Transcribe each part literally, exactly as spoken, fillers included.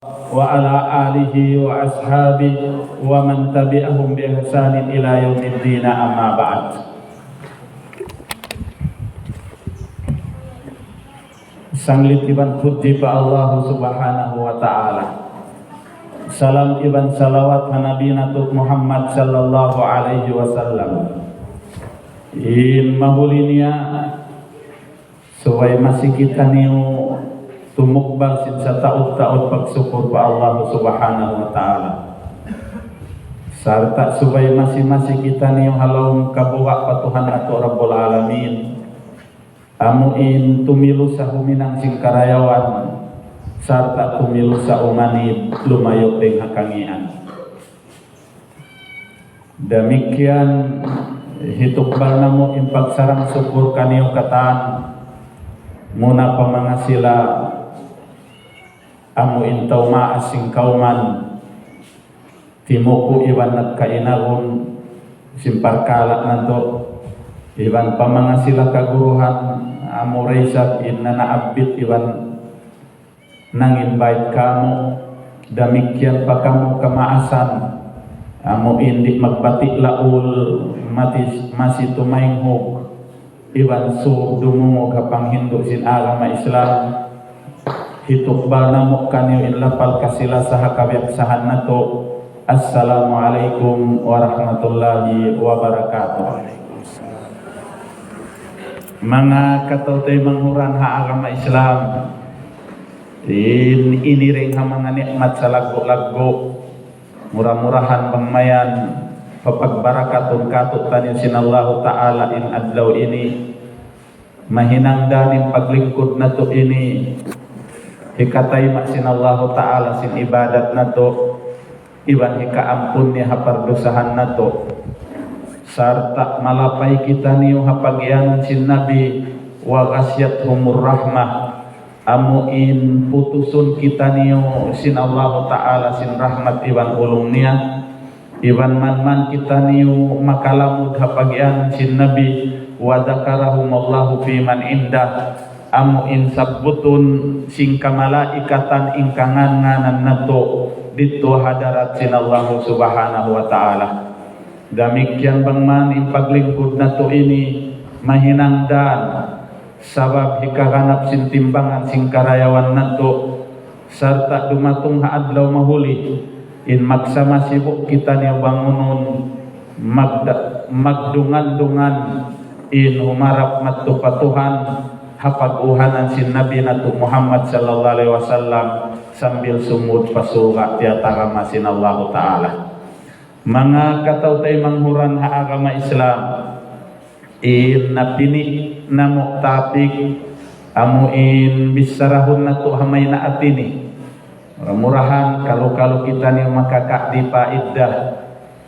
وعلى آله وأصحابه ومن تبعهم بإحسان إلى يوم الدين، أما بعد. Sanglit iban pudji pa Allah Subhanahu wa Ta'ala. Salam iban salawat ha Nabi natu' Muhammad sallallahu alayhi wasallam. In mahuli niya, subay masi kitaniyu tumukbal sin sataud-taud pagsukur pa Allah Subhanahu wa Ta'ala. Sarta' subay masi-masi kitaniyu ha lawm kabuga' pa Tuhan natu' Rabbul Alamin. Amu in tumilusa huminang sin karayawan, sarta' tumilusa umanib lumayu' dayn ha kangīan. Damikkiyan, hitukbal namu' in pagsarang-sukur kaniyu katan, muna pa manga sila amu in tau maas sin kawman, timuku' iban nagkainagun sin parkala' natu', iban pa manga sila kaguruhan, amu da isab in nanaabbit iban nangin bait kamu', damikkiyan pa kamu kamaasan, amu in di' magbati' laul, mati, masi tumaynghug, iban sūd dumungug ha panghindu' sin agama Islam. Hitukbal namu' kaniyu in lapal kasi-lasa ha kabiyaksahan natu'. Assalamu alaykum warahmatullahi wabarakatuh. Manga kataw-taymanghuran ha agama Islam, in ini dayn ha manga ni'mat salaggu'-laggu'. Mura-murahan bang mayan papagbarakatun kātu'niyu sin Allahu Ta'ala in adlaw ini. Mahinang da in paglingkud natu' ini hikatayma' sin Allahu Ta'ala sin ibadat natu', iban hikaampun niya ha pardusahan natu'. Sarta' malapay kitaniyu ha pagiyanun sin Nabi, وغشيتهم الرحمة. Amu in putusun kitaniyu sin Allahu Ta'ala sin rahmat iban ulung niya. Iban manman kitaniyu makalamud ha pagiyanun sin Nabi, وذكرهم الله فيمن عنده. Amu in sabbutun sin kamalaikatan in kangan-nganan natu' didtu ha hadarat sin Allahu Subhanahu wa Ta'ala. Damikkiyan bang man in paglingkud natu' ini mahinang dan, sabab hikaganap sin timbangan sin karayawan natu', sarta' dumatung ha adlaw mahuli, in magsama sibu' kitaniyu bangunun, magda-, magdungan-dungan in humarap madtu pa Tuhan, ha pag-uhanan sin Nabi natu' Muhammad sallallahu alayhi wasallam, sambil sumud pa surga' tiyatagama sin Allahu Ta'ala. Manga kataw-taymanghuran ha agama Islam, in napini' namu' topic, amu in bicharahun natu' ha maynaat ini. Mura-murahan kalu-kalu kitaniyu makakawa' di' paidda.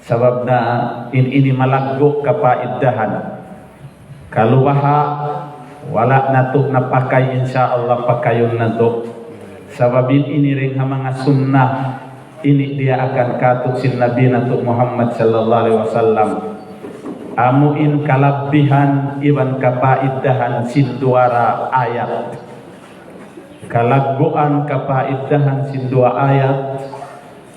Sabab na in ini malaggu' kapaiddahan. Kalu baha', wala' natu' napakay, insya Allah pakayun natu'. Sabab in ini dayn ha manga sunnah, ini diyaakan kātu' sin Nabi natu' Muhammad sallallahu alayhi wasallam. Amu in kalabbihan iban kapaiddahan sin duwa ra ayat. Kalagguan kapaiddahan sin duwa ayat,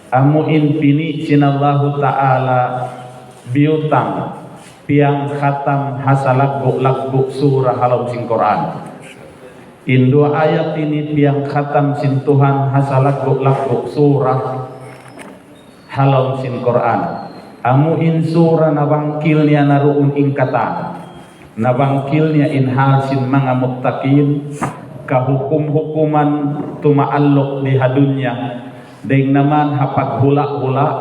amu in pini' sin Allahu Ta'ala biyutang, piyangkhatam ha salaggu'-laggu' surah ha lawm sin Qur'an. In duwa ayat ini piyangkhatam sin Tuhan ha salaggu'-laggu' surah ha lawm sin Qur'an. Amu in surah nabangkil niya na duun in katan. Nabangkil niya in hal sin manga muttaqin, kahukum-hukuman tumaalluk di ha dunya. Dayn naman ha paghula'-hula',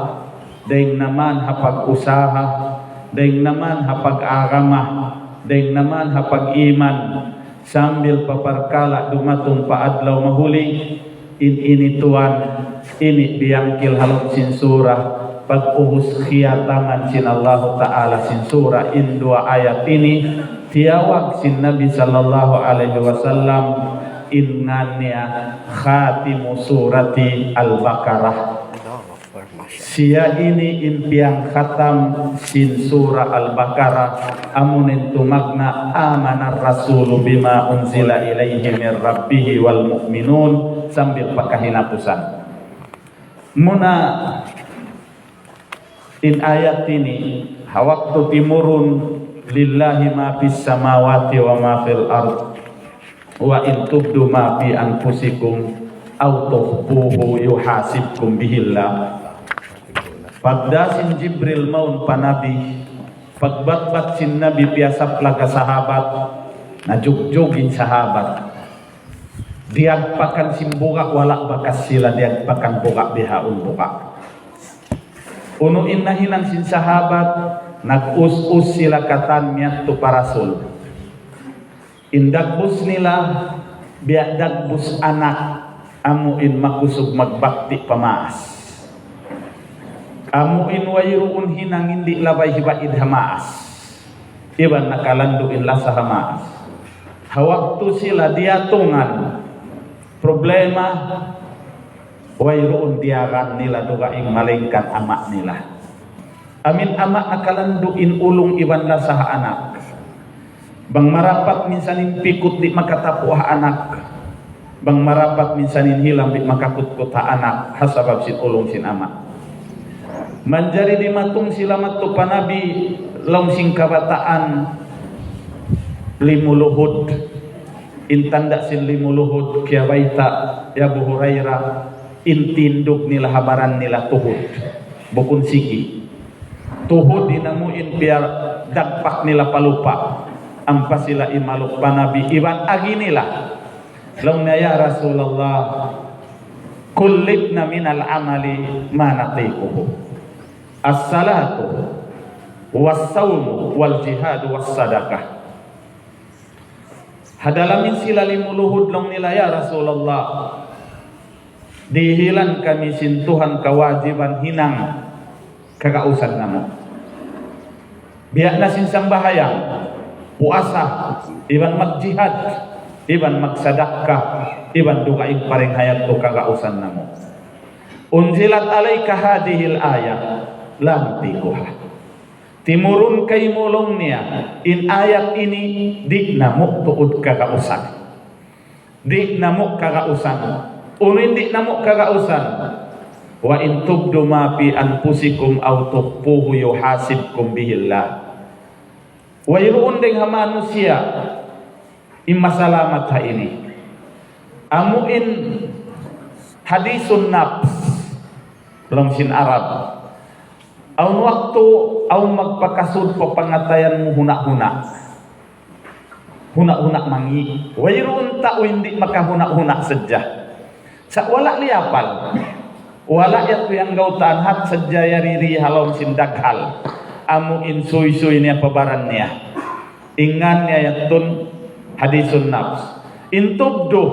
dayn naman ha pag-usaha, dayn naman ha pag-agama, dayn naman ha pag-iman, sambil pa parkala' dumatung pa adlaw mahuli, in ini tuwan, ini biyangkil ha lawm sin surah, pag-ubus khiyataman sin Allahu Ta'ala sin surah, in duwa ayat ini, tiyawag sin Nabi sallallahu alayhi wasallam, in ngan niya khatimu surati Al-Baqarah. Siya ini in piyangkhatam sin surah Al-Baqarah, amu in tumagna' آمن الرسول بما أنزل إليه من ربه والمؤمنون, sambil pa kahinapusan. Muna in ayat ini, ha waktu timurun, لله ما في السماوات وما في الأرض وإن تبدوا ما في أنفسكم أو تخفوه يحاسبكم به الله. Pagdā sin Jibril mawn pa Nabi, pagbatbat sin Nabi piyasaplag ha sahabat, najugjug in sahabat. Diyagpakan sin buga', wala' bakas sila diyagpakan buga', bihaun buga'. Unu in nahinang sin sahabat, nag-us-us sila katan miyadtu pa Rasul. In dagbus nila, biya' dagbus anak, amu in makusug magbakti pa maas. Amu in wayruun hinang in di' labay hibaid ha maas. Iban nakalandu' in lasa ha maas. Ha waktu sila diyatungan problema, wayruun diyagan nila dugaing malaingkan ama' nila. Amu in ama' nakalandu' in ulung iban lasa ha anak. Bang marapat minsan in pikut di' makatapu' ha anak. Bang marapat minsan in hilam di' makakutkut ha anak, ha sabab sin ulung sin ama'. Manjari dimatung sila madtu pa Nabi, laung sin kabataan, limuluhud. In tanda' sin limuluhud, kiyabayta' hi Abu Hurairah, in tindug nila ha baran nila tuhud. Bukun sigi. Tuhud in amu in piyadagpak nila pa lupa'. Ampa sila imaluk pa Nabi iban agi nila. Laung niya, "Ya Rasulullah, كلفنا من العمل ما نطيقه. الصلاة والصوم والجهاد والصدقة." Ha dalam in sila limuluhud laung nila, "Ya Rasulullah, dihilan kami sin Tuhan kawajiban hinang kagausan namu'. Biya' na sin sambahayang, puasa, iban magjihad, iban magsadakka, iban dugaing paringhayat tu kagausan namu'. أنزلت عليك هذه الآية لا نطيقها." Timurun kaymu laung niya, in ayat ini di' namu' tuud kagausan. Di' namu' kagausan. Unu in di' namu' kagausan? وإن تبدوا ما في أنفسكم أو تخفوه يحاسبكم به الله. Wayruun dayng ha manusiya' in masalamat ha ini. Amu in hadisun nafs, laung sin Arab. Awn waktu, awn magpakasud pa pangatayan mu huna'-huna'. Huna'-huna' mangi'. Wayruun tau in di' makahuna'-huna' sadja. Sa' wala' liyapal. Wala' yadtu in anggawtaan hat sadja yari di ha lawm sin daghal. Amu in suysuy niya pa baran niya. In ngan niya yadtu hadisun nafs. In tubdu,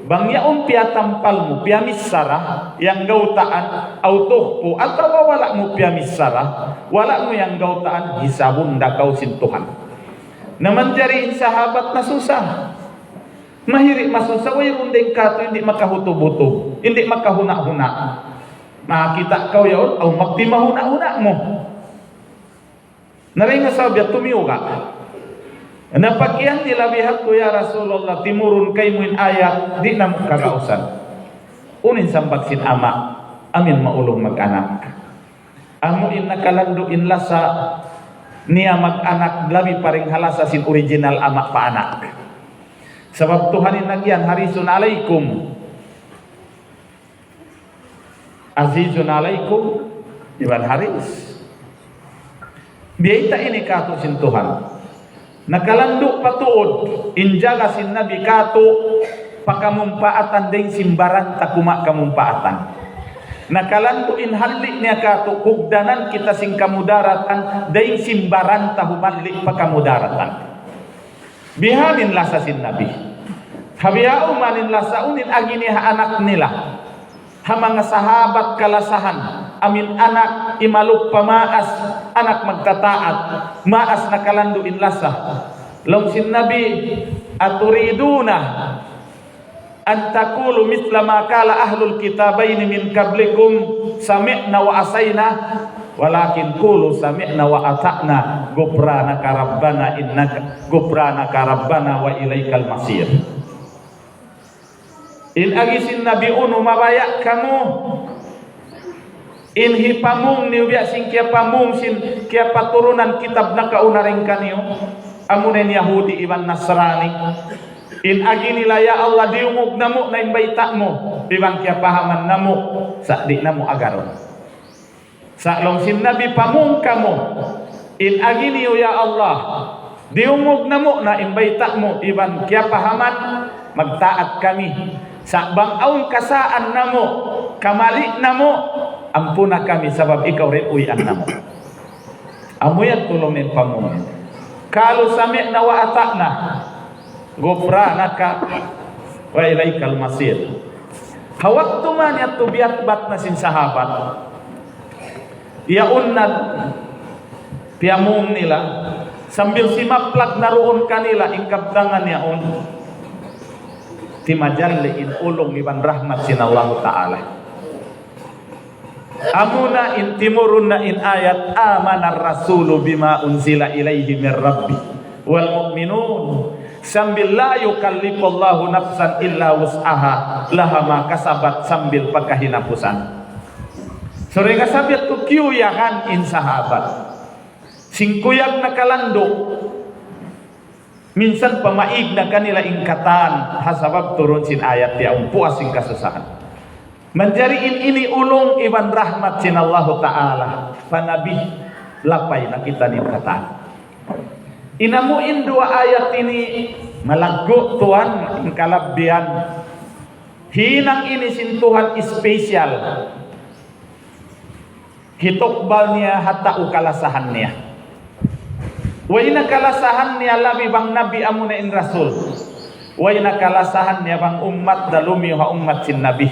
bang yaun piyatampal mu, piyamichara, in anggawtaan, أو تخفوه, atawa wala' mu piyamichara, wala' mu in anggawtaan, hisabun da kaw sin Tuhan. Na manjari in sahabat nasusa. Mahiri masusa, wayruun dayng katu' in di' makahutub-hutub, in di' makahuna'-huna'. Makakita' kaw yaun, awn magtimahuna'-huna' mu. Na dayn ha sabab yadtu miyuga'. Na pag-iyan nila biya' hādtu, "Ya Rasulullah, timurun kaymu in ayat, di' namu' kagausan." Unu in sambag sin ama', amu in maulung mag-anak. Amu in nakalandu' in lasa niya mag-anak labi pa dayn ha lasa sin original ama' pa anak. Sabab Tuhan in nag-iyan, حريص عليكم. عزيز عليكم, iban haris. Biyayta' ini katu' sin Tuhan. Nakalandu' pa tuud, in jaga sin Nabi katu', pa kamumpaatan dayn sin baran ta kuma kamumpaatan. Nakalandu' in halli' niya katu', kugdanan kita sin kamudaratan, dayn sin baran ta humalli' pa kamudaratan. Bihaini in lasa sin Nabi. Ha bihaun in lasa unu in agi niya ha anak nila. Ha manga sahabat kalasahan, amu in anak imaluk pa maas, anak magtataat, maas nakalandu' in lasa. Laung sin Nabi, أتريدون أن تقولوا مثل ما قال أهل الكتابين من قبلكم سمعنا وعصينا ولكن قولوا سمعنا وأطعنا غفرانك ربنا إنك غفرانك ربنا وإليك المصير. In agi sin Nabi unu, mabaya' kamu In hipamung niyu biya' sin kiyapamung sin kiyapaturunan kitab nakauna dayn kaniyu, amuna in Yahudi iban Nasrani. In agi nila, "Ya Allah, diyungug namu' na in bayta' mu, iban kiyapahaman namu', sa' di' namu' agarun." Sa' laung sin Nabi, "Pamung kamu, in agi niyu, ya Allah, diyungug namu' na in bayta' mu iban kiyapahaman, magtaat kami. Sa' bang awn kasaan namu', kamali' namu', ampuna kami sabab ikaw da in uwian namu'." Amu yan laung sin pamung. قالوا سمعنا وأطعنا غفرانك وإليك المصير. Ha waktu man yadtu biyatbat na sin sahabat, yaun na piyamung nila, sambil simaplag na duun kanila in kabtangan yaun, timajalli in ulung iban rahmat sin Allahu Ta'ala. Amuna in timurun na in ayat, "آمن الرسول بما أنزل إليه من ربه والمؤمنون." Sambil, "لا يكلف الله نفسا إلا وسعها لها ما كسبت," sambil pa kahinapusan. Suri nga sabab tu kiyuyagan in sahabat. Sin kuyag nakalandu'. Minsan pa maig na kanila in katan, ha sabab turun sin ayat yaun, puas sin kasusahan. Manjari in ini ulung iban rahmat sin Allahu Ta'ala pa Nabi, lapay na kita in katan. In amu in duwa ayat ini, malaggu' tuwan in kalabbihan. Hinang ini sin Tuhan special. Hitukbal niya ha tau kalasahan niya. Way na kalasahan niya labi bang nabi, amuna in rasul. Way na kalasahan niya bang ummat da lumiyu ha ummat sin nabi.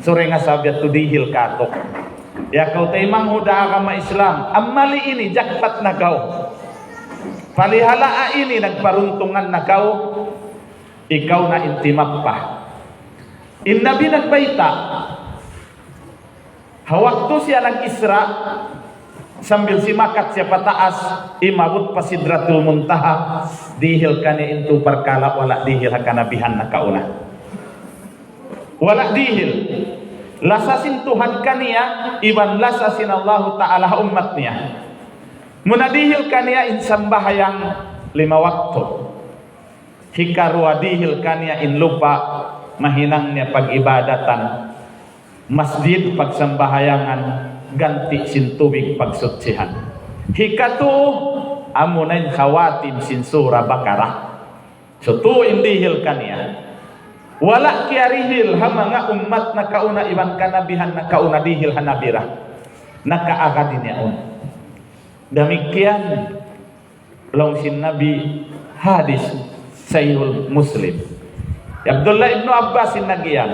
Suri nga sabab yadtu dihil katu'. Ya kaw taymanghud ha agama Islam, amu ini, jackpot na kaw. Palihalaa ini, nagparuntungan na kaw. Ikaw na in timappa. In nabi nagbayta'. Ha waktu siya nag-Isra, sambil simakat siya pataas, imabut pa Sidratul Muntaha, dihil kaniya in tū parkala' wala' dihil ha kanabihan nakauna. Wala' dihil. Lasa sin Tuhan kaniya, iban lasa sin Allahu Ta'ala ha ummat niya. Muna dihil kaniya in sambahayang lima waktu. Hikaruwa dihil kaniya in lupa' mahinang niya pag-ibadatan, masjid pagsambahayangan, ganti' sin tubig pagsuchihan. Hikatū, amuna in khawatim sin Surah Baqarah. So, tū in dihil kaniya. Wala' kiyarihil ha manga ummat nakauna iban kanabihan nakauna dihil ha nabi ra. Nakaagad in yaun. Damikkiyan, laung sin Nabi, hadis Sahihul Muslim. Abdullah ibnu Abbas in nag-iyan.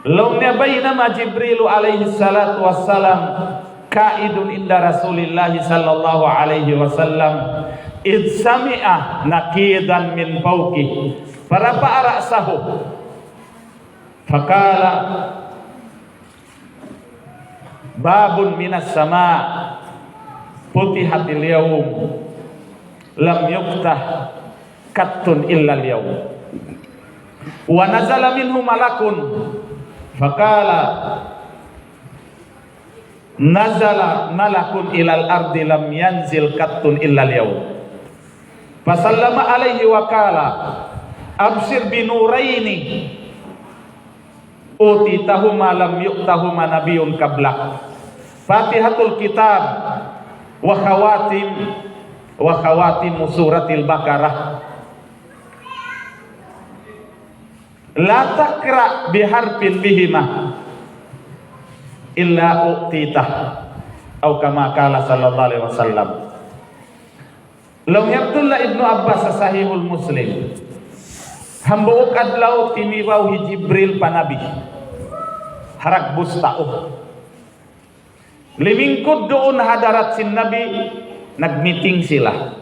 Laung niya, بينما جبريل عليه الصلاة والسلام قاعد عند رسول الله صلى الله عليه وسلم إذ سمع نقيضا من فوقه فرفع رأسه فقال باب من السماء فتحت اليوم لم يفتح قط إلا اليوم ونزل منه ملك فقال نزل ملك إلى الأرض لم ينزل قط إلا اليوم فسلم عليه وقال أبشر بنورين أوتيتهما لم يؤتهما نبي قبلك فاتحة الكتاب وخواتم وخواتم سورة البقرة لا تقرأ بحرف فيهما إلا أعطيته أو كما قال صلى الله عليه وسلم. Laung hi Abdullah ibnu Abbas ha Sahihul Muslim, hambuuk adlaw timibaw hi Jibril pa Nabi. Haragbus tau. Limingkud duun ha hadarat sin Nabi, nagmiting sila.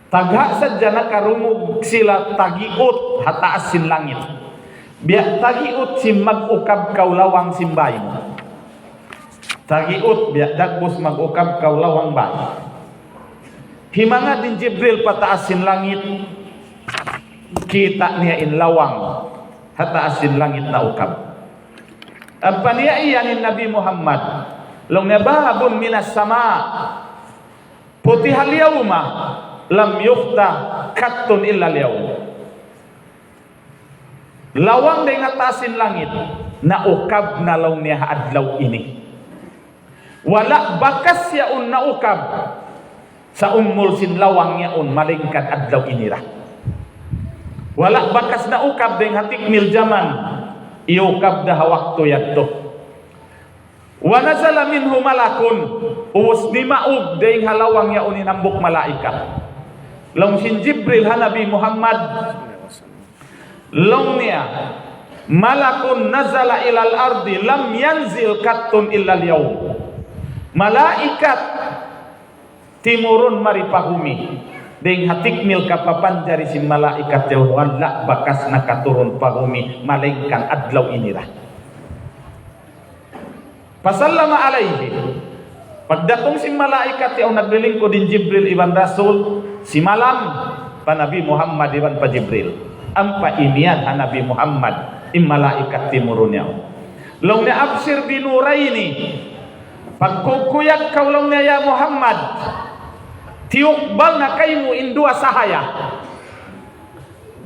Tagha' sadja nakarungug sila tagiut ha taas sin langit. Biya' tagiut sin mag-ukab kaw lawang sin bāy. Tagiut biya' dagbus mag-ukab kaw lawang bāy. Himangad in Jibril pa taas sin langit, kita' niya in lawang ha taas sin langit naukab. Ampa niya iyan in Nabi Muhammad, laung niya, باب من السماء فتح اليوم لم يفتح قط إلا اليوم. Lawang dayn ha taas sin langit, naukab na laung niya ha adlaw ini. Wala' bakas yaun naukab sa umul sin lawang yaun, malaingkan adlaw ini ra. Wala' bakas naukab dayn ha tikmil jaman, iyukab da ha waktu yadtu. ونزل منه ملك, ubus nimaug dayn ha lawang yaun in hambuuk malaikat. Laung sin Jibril ha Nabi Muhammad, laung niya, ملك نزل إلى الأرض لم ينزل قط إلا اليوم. Malaikat timurun mari pa bumi. Dayn ha tikmil kapapanjari sin malaikat yaun, wala' bakas nakaturun pa bumi, malaingkan adlaw ini ra. فسلم عليه. Pagdatung sin malaikat yaun, naglilingkud in Jibril iban Rasul, simalam pa Nabi Muhammad iban pa Jibril. Ampa imiyan ha Nabi Muhammad in malaikat timurun yaun. Laung niya, أبشر بنورين. Pagkukuyag kaw laung niya ya Muhammad. Tiyukbal na kaymu in duwa sahaya.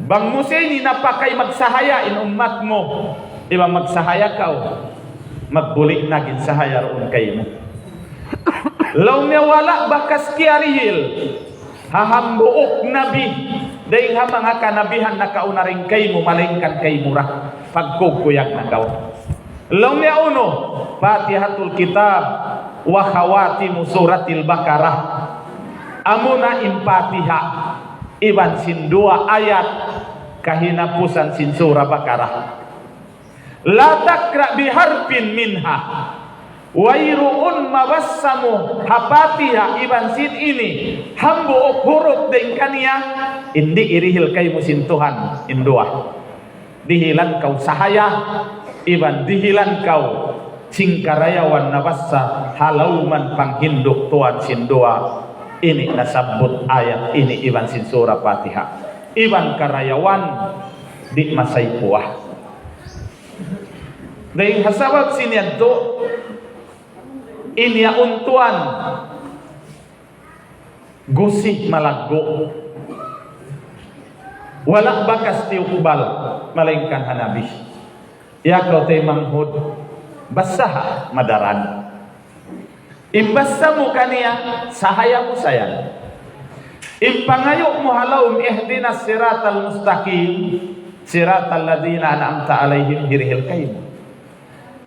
Bang mu sa ini napakay magsahaya in ummat mu, iban magsahaya kaw, magbulignag in sahaya duun kaymu. Laung niya wala' bakas kiyarihil ha hambuuk nabi dayn ha manga kanabihan nakauna dayn kaymu, malaingkan kaymu ra. Pagkukuyag na kaw. Laung niya unu, فاتحة الكتاب وخواتيم سورة البقرة. Amuna in Fatiha iban sin duwa ayat kahinapusan sin Sura Bakara. لا تقرأ بحرف منها. Wayruun mabassa mu ha Fatiha iban sin ini hambuuk hurup dayn kaniya, di' irihil kaymu sin Tuhan in duwa. Dihilan kaw sahaya, iban dihilan kaw sin karayawan nabassa ha lawm panghindu' tuwan sin duwa ini nasabbut ayat ini iban sin Sura Fatiha. Iban karayawan di' masaypuwa. Dayn ha sabab sin yadtu, in yaun tuwan gusi malaggu'. Wala' bakas tiyukbal, malaingkan ha Nabi. Ya kaw taymanghud, bassaha madaran. In bassa mu kaniya, sahaya mu sa yan. In pangayu' mu ha lawm, اهدنا الصراط المستقيم، صراط الذين أنعمت عليهم, hirihil kaymu.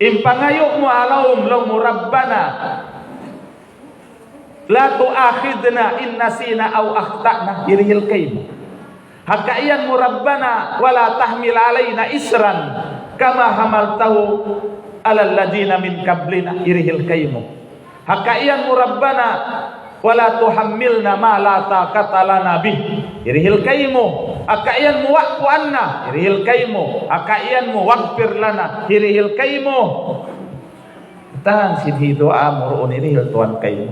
In pangayu' mu ha lawm, laung mu, ربنا لا تؤاخذنا إن نسينا أو أخطأنا, hirihil kaymu. Ha kaiyan mu, ربنا ولا تحمل علينا إصرا كما حملته على الذين من قبلنا, hirihil kaymu. Ha kaiyan mu, ربنا ولا تحملنا ما لا طاقة لنا به, hirihil kaymu. Ha kaiyan mu, واعف عنا, hirihil kaymu. Ha kaiyan mu, واغفر لنا, hirihil kaymu. Tan sin hi duwaa mu duun hirihil tuwan kaymu.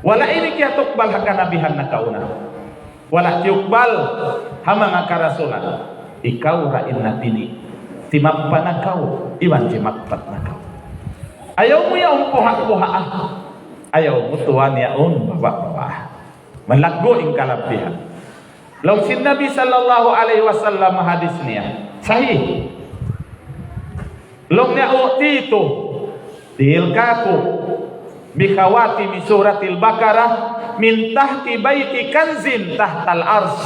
Wala' ini kiyatukbal ha kanabihan nakauna. Wala' tiyukbal ha manga karasulan. Ikaw ra in napili'. Timappa na kaw, iban timappat na kaw. Ayaw mu yaun puha'-puhaa. Ayaw mu tuwan yaun baba'-babaa. Malaggu' in kalabihan. Laung sin Nabi sallallahu alayhi wasallam hadis niya. Sahih. Laung niya, أوتيت, dihil kāku', بخواتيم سورة البقرة من تحت بيت كنز تحت العرش.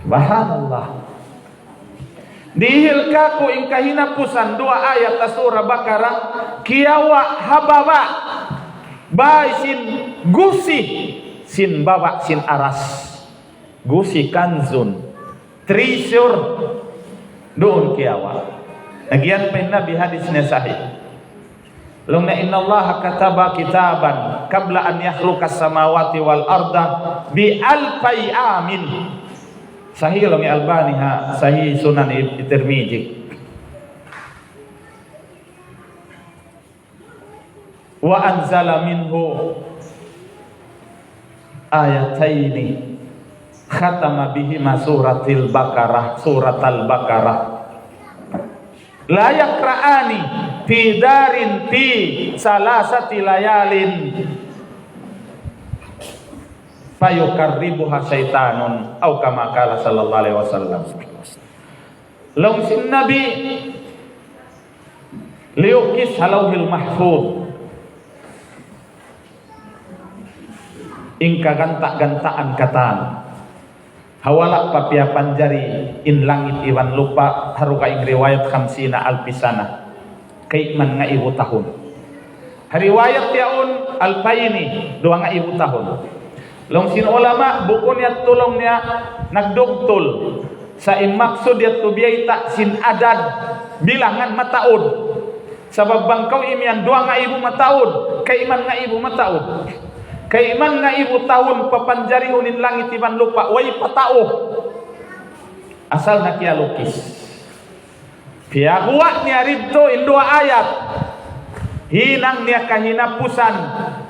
Subhanallah. Dihil kāku' in kahinapusan duwa ayat ha Sura Bakara, kiyawa' ha baba' bāy sin gusi sin baba' sin aras. Gusi, kanzun, treasure, duun kiyawa'. Laung pa in Nabi, hadis niya sahih. Laung niya, إن الله كتب كتابا قبل أن يخلق السماوات والأرض بألفي عام. Sahih, laung hi Albani ha Sahih Sunan Tirmidhi. وأنزل منه آيتين ختم بهما سورة البقرة، سورة البقرة. لا يقرآن في دار في ثلاثة ليال فيقربها شيطان، أو كما قال صلى الله عليه وسلم. Laung sin Nabi, liyukis ha Lawhil Mahfuz in kaganta'-gantaan katan. Ha wala' pa piyapanjari in langit iban lupa', ha dugaing riwayat خمسين ألف سنة. Kayman ngaibu tahun. Ha riwayat yaun, ألفين, duwa ngaibu tahun. Laung sin ulama, bukun yadtu laung niya nagdugtul. Sa' in maksud yadtu biyayta' sin adad, bilangan mataud. Sabab bang kaw imiyan duwa ngaibu mataud, kayman ngaibu mataud. Kayman ngaibu tahun papanjarihun in langit iban lupa', way pa tau. Asal na kiyalukis. Piyaguwa' niya didtu in duwa ayat. Hinang niya kahinapusan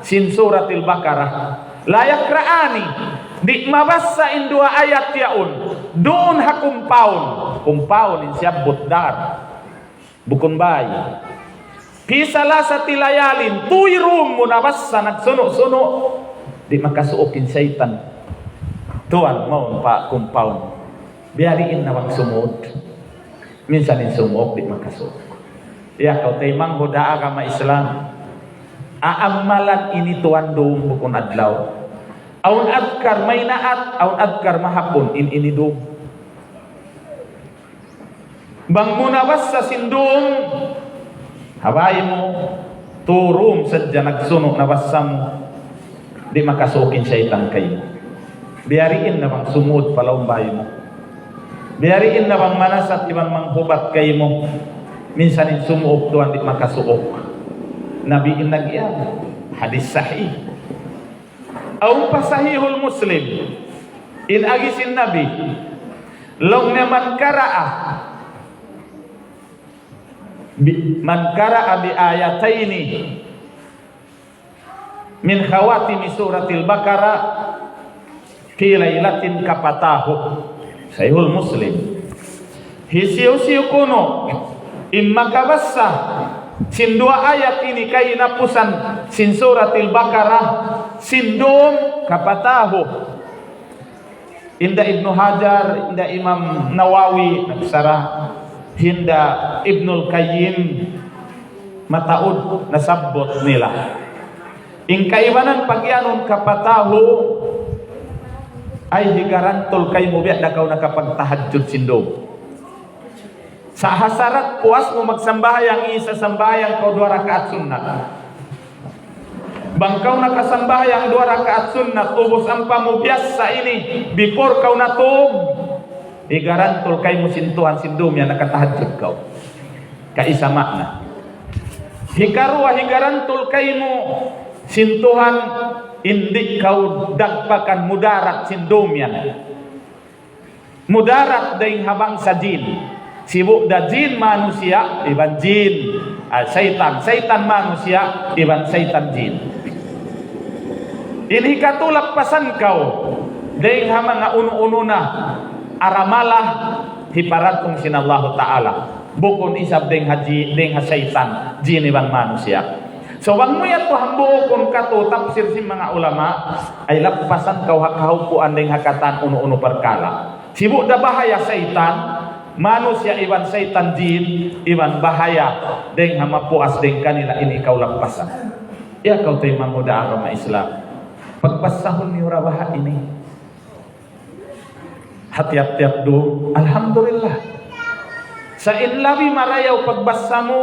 sin Suratil Baqarah. لا يقرآن. Di' mabassa in duwa ayat yaun. Duun ha compound. Compound in siyabbut dar. Bukun bay. في ثلاثة ليال, tuy dum mu nabassa nagsunu'-sunu'. Di' makasuuk in saytan. Tuwan, mawn pa compound. Biyadiin na bang sumud. Minsan in sumuuk di' makasuuk. Ya, kaw taymanghud ha agama Islam. Aamalan ini tuwan dum bukun adlaw. Awn adkar maynaat, awn adkar mahapun in ini dum. Bang mu nabassa sin dum, ha bay mu, tu dum sadja nagsunu' nabassa mu, di' makasuuk in saytan kaymu. Biyadiin na bang sumud pa lawm bay mu. Biyadiin na bang manasat iban manghubat kaymu. Minsan in sumuuk tuwan di' makasuuk. Nabi in nag-iyan. Hadis sahih. Awn pa Sahihul Muslim, in agi sin Nabi, laung niya, من قرأ ب-، من قرأ بآيتين من خواتم سورة البقرة في ليلة كفتاه. Sahihul Muslim. Hisiyu-siyu kunu' in makabassa sin duwa ayat ini kahinapusan sin Suratil Baqarah, sin dum كفتاه. Hinda Ibnu Hajar, hinda Imam Nawawi, nagsarah, hinda Ibnul Qayyim, mataud nasabbut nila. In kaibanan pagiyanun كفتاه, ay higarantul kaymu biya' da kaw nakapagtahajjud sin dum. Sa' ha sarat puas mu magsambahayang isa, sambahayang kaw duwa rakaat sunnat. Bang kaw nakasambahayang duwa rakaat sunnat, ubus ampa mu biyassa ini, before kaw natug, higarantul kaymu sin Tuhan sin dum yan nakatahajjud kaw. Kaisa maana. Hikaruwa, higarantul kaymu sin Tuhan in di' kaw dagpakan mudarat sin dum yan. Mudarat dayn ha bangsa jin. Sibu' da jin manusiya', iban jin, ah, saytan. Saytan manusiya', iban saytan jin. Ini hikatu lappasan kaw dayn ha manga unu-unu na aramala hiparatung sin Allahu Ta'ala. Bukun isab dayn ha ji-, dayn ha saytan, jin iban manusiya'. So, bang mu yadtu hambuukun katu' tafsir sin manga ulama, ay lappasan kaw ha kahaupuan dayn ha katan unu-unu parkala'. Sibu' da bahaya saytan manusiya' iban saytan jin, iban bahaya dayn ha mapuas dayn kanila, ini kaw lappasan. Ya kaw taymanghud ha agama Islam. Pagbassahun niyu ra baha' ini. Ha tiyap-tiyap dum, alhamdulillah. Sa' in labi marayaw pagbassa mu,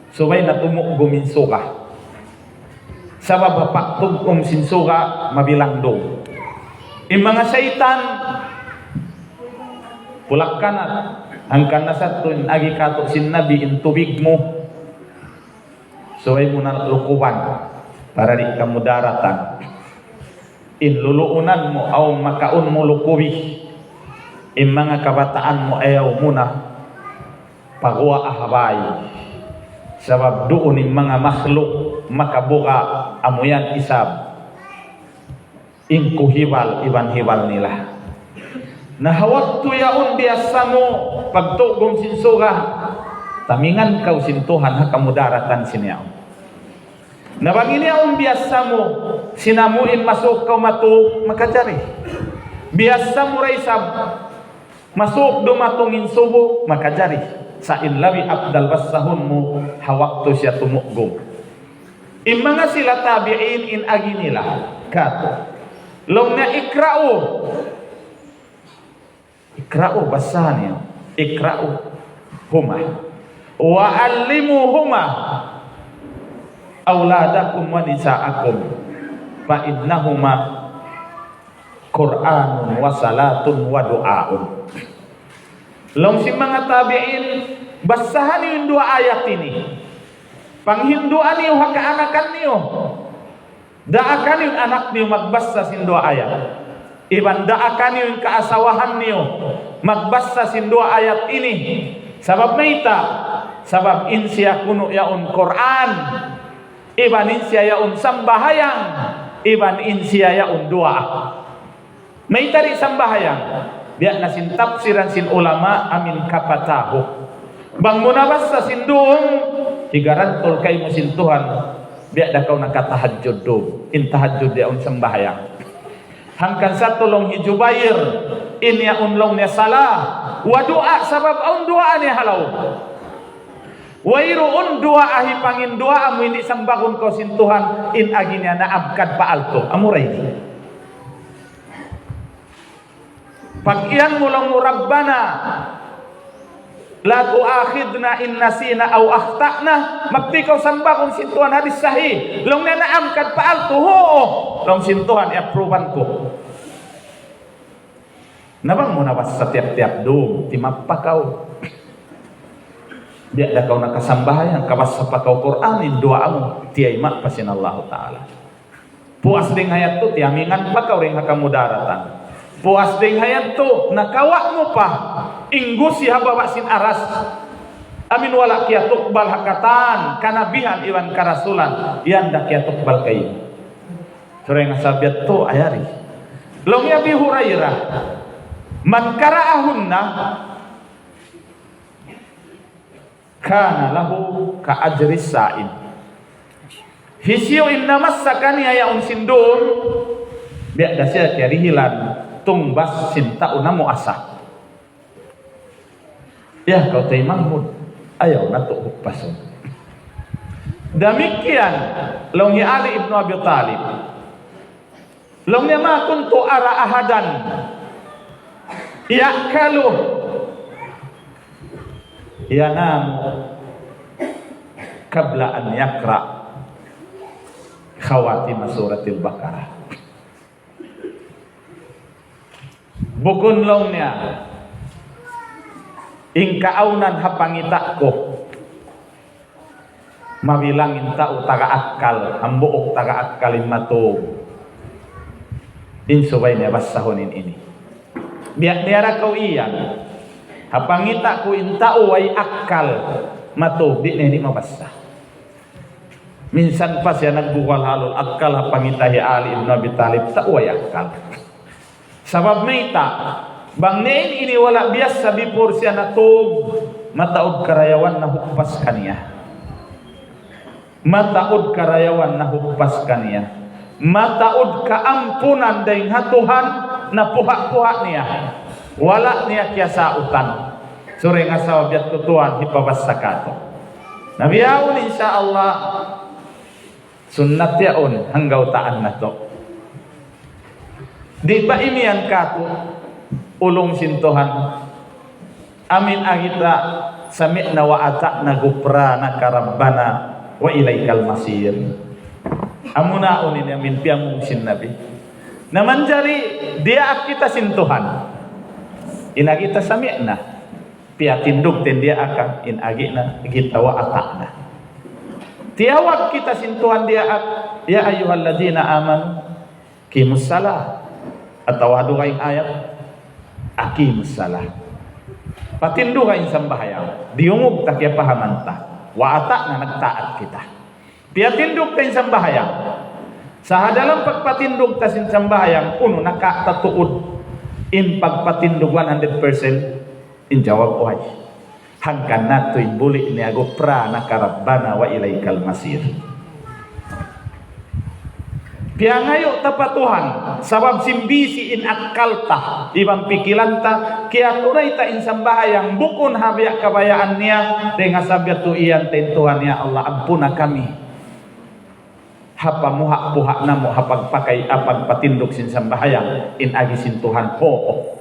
subay na tumugum in suga. Sabab ha pagtugum sin suga, mabilang dum. In manga saytan, pulak-kanat, hangkan na sadtu in agi katu' sin Nabi in tubig mu. Subay mu na lukuban, para di' kamu daratan. In luluunan mu, awn makaun mu lukubi. In manga kabataan mu, ayaw mu na paguwaa ha bay. Sabab duun in manga makhluk makabuga' amu yan isab. In kuhibal iban hibal nila. Na ha waktu yaun biyassa mu pagtugum sin suga. Tamingan kaw sin Tuhan ha kamudaratan sin yaun. Na bang in yaun biyassa mu, sin amu in masuuk kaw matug, makajari. Biyassa mu da isab, masuuk dumatung in subu, makajari. Sa' in labi afdal bassahun mu, ha waktu siya tumugum. In manga sila tabi'in in agi nila, katu'. Laung niya اقرأوا. اقرأوا, bassaha niyu. اقرأوا هما. وعلموهما أولادكم ونساءكم. فإنهما قرآن وصلاة ودعاء. Laung sin manga tabi'in, bassaha niyu in duwa ayat ini. Panghinduan niyu ha kaanakan niyu. Daakan niyu in anak niyu magbassa sin duwa ayat. Iban daakan niyu in kaasawahan niyu magbassa sin duwa ayat ini. Sabab mayta'? Sabab in siya kunu' yaun Qur'an. Iban in siya yaun sambahayang. Iban in siya yaun duwaa. Mayta' di' sambahayang? Biya' na sin tafsiran sin ulama amin kapatahu. Bang mu nabassa sin dum, higarantul kaymu sin Tuhan. Biya' da kaw nakatahajjud dum. In tahajjud yaun sambahayang. Hangkan sa' laung hi Jubair, in yaun laung niya sala. Wa duwaa sabab awn duwaa niya ha lawm. Wayruun duwaa hipanginduwaa mu, in di' sambagun kaw sin Tuhan, in agi niya naam kad paaltu. Amura ini. Pag-iyan mu laung mu, ربنا لا تؤاخذنا إن نسينا أو أخطأنا. Magtikaw sambagun sin Tuhan, hadis sahih. Laung niya naam kad paaltu, huun. Laung sin Tuhan, i-approvean ku. Na bang mu nabassa tiyap-tiyap dum, timappa kaw. Biya' da kaw nakasambahayang, kabassa pa kaw Qur'an, in duwaa mu, tiyayma' pa sin Allahu Ta'ala. Puas dayn ha yadtu, tiyamingan pa kaw dayn ha kamudaratan. Puas dayn ha yadtu, nakawa' mu pa, inggusi ha baba' sin aras. Amin wala' kiyatukbal ha katan, kanabihan iban karasulan, yan da kiyatukbal kaymu. Sura nga sabab yadtu, ayari. Laung hi Abi Hurairah, من قرأهن كان له كأجر الصائم. Hisiyu in namassa kaniya yaun sin dum, biya' da siya kiyarihilan tungbas sin tau namuasa. Ya, kaw taymanghud, ayaw natu' hupasun. Damikkiyan, laung hi Ali ibn Abi Talib. Laung niya, ما كنت أرى أحدا يأكل ينام قبل أن يقرأ خواتيم سورة البقرة. Bukun laung niya, in kaawnan ha pangita' ku, mabilang in tau taga akkal, hambuuk taga akkal in matug. In subay niya bassahun in ini. Biya' niya da kaw iyan. Ha pangita' ku in tau way akkal matug, di' niya ini mabassa. Minsan pa siya nagbugal halul akkal ha pangita' hi Ali ibn Abi Talib, tau way akkal. Sabab mayta', bang niya in ini wala' biyassa before siya natug, mataud karayawan nahupas kaniya. Mataud karayawan nahupas kaniya. Mataud kaampunan dayn ha Tuhan napuha'-puha' niya. Wala' niya kiyasautan. Sura nga sabab yadtu tuwan hipabassa katu'. Na bihaun, insya Allah, sunnat yaun, hanggawtaan natu'. Di' ba imiyan katu', ulung sin Tuhan? Amin agi ta, سمعنا وأطعنا غفرانك ربنا وإليك المصير. Amuna unu in amin piyamung sin Nabi. Na manjari diyaak kita sin Tuhan. In agi ta sami'na. Piyatindug ta in diyaak, in agi na kita wa ata'na. Tiyawag kita sin Tuhan diyaak, يا أيها الذين آمنوا أقيموا الصلاة. Atawa dugaing ayat, أقيموا الصلاة. Patinduga in sambahayang. Diyungug ta kiyapahaman ta. Wa ata'na, nagtaat kita. Piyatindug ta in sambahayang. Sa' ha dalam pagpatindug ta sin sambahayang, unu, nakatatuud in pagpatindug one hundred percent? In jawab, way. Hangkan natu' in buli' niya, غفرانك ربنا وإليك المصير. Piyangayu' ta pa Tuhan, sabab sin bisi' in akkal ta, iban pikilan ta, kiyaturay ta in sambahayang bukun ha biya' kabayaan niya, dayn ha sabab yadtu iyan ta in Tuhan, "Ya Allah, ampuna kami." Ha pamuha'-puha' namu', ha pagpakay, ha pagpatindug sin sambahayang, in agi sin Tuhan, huun.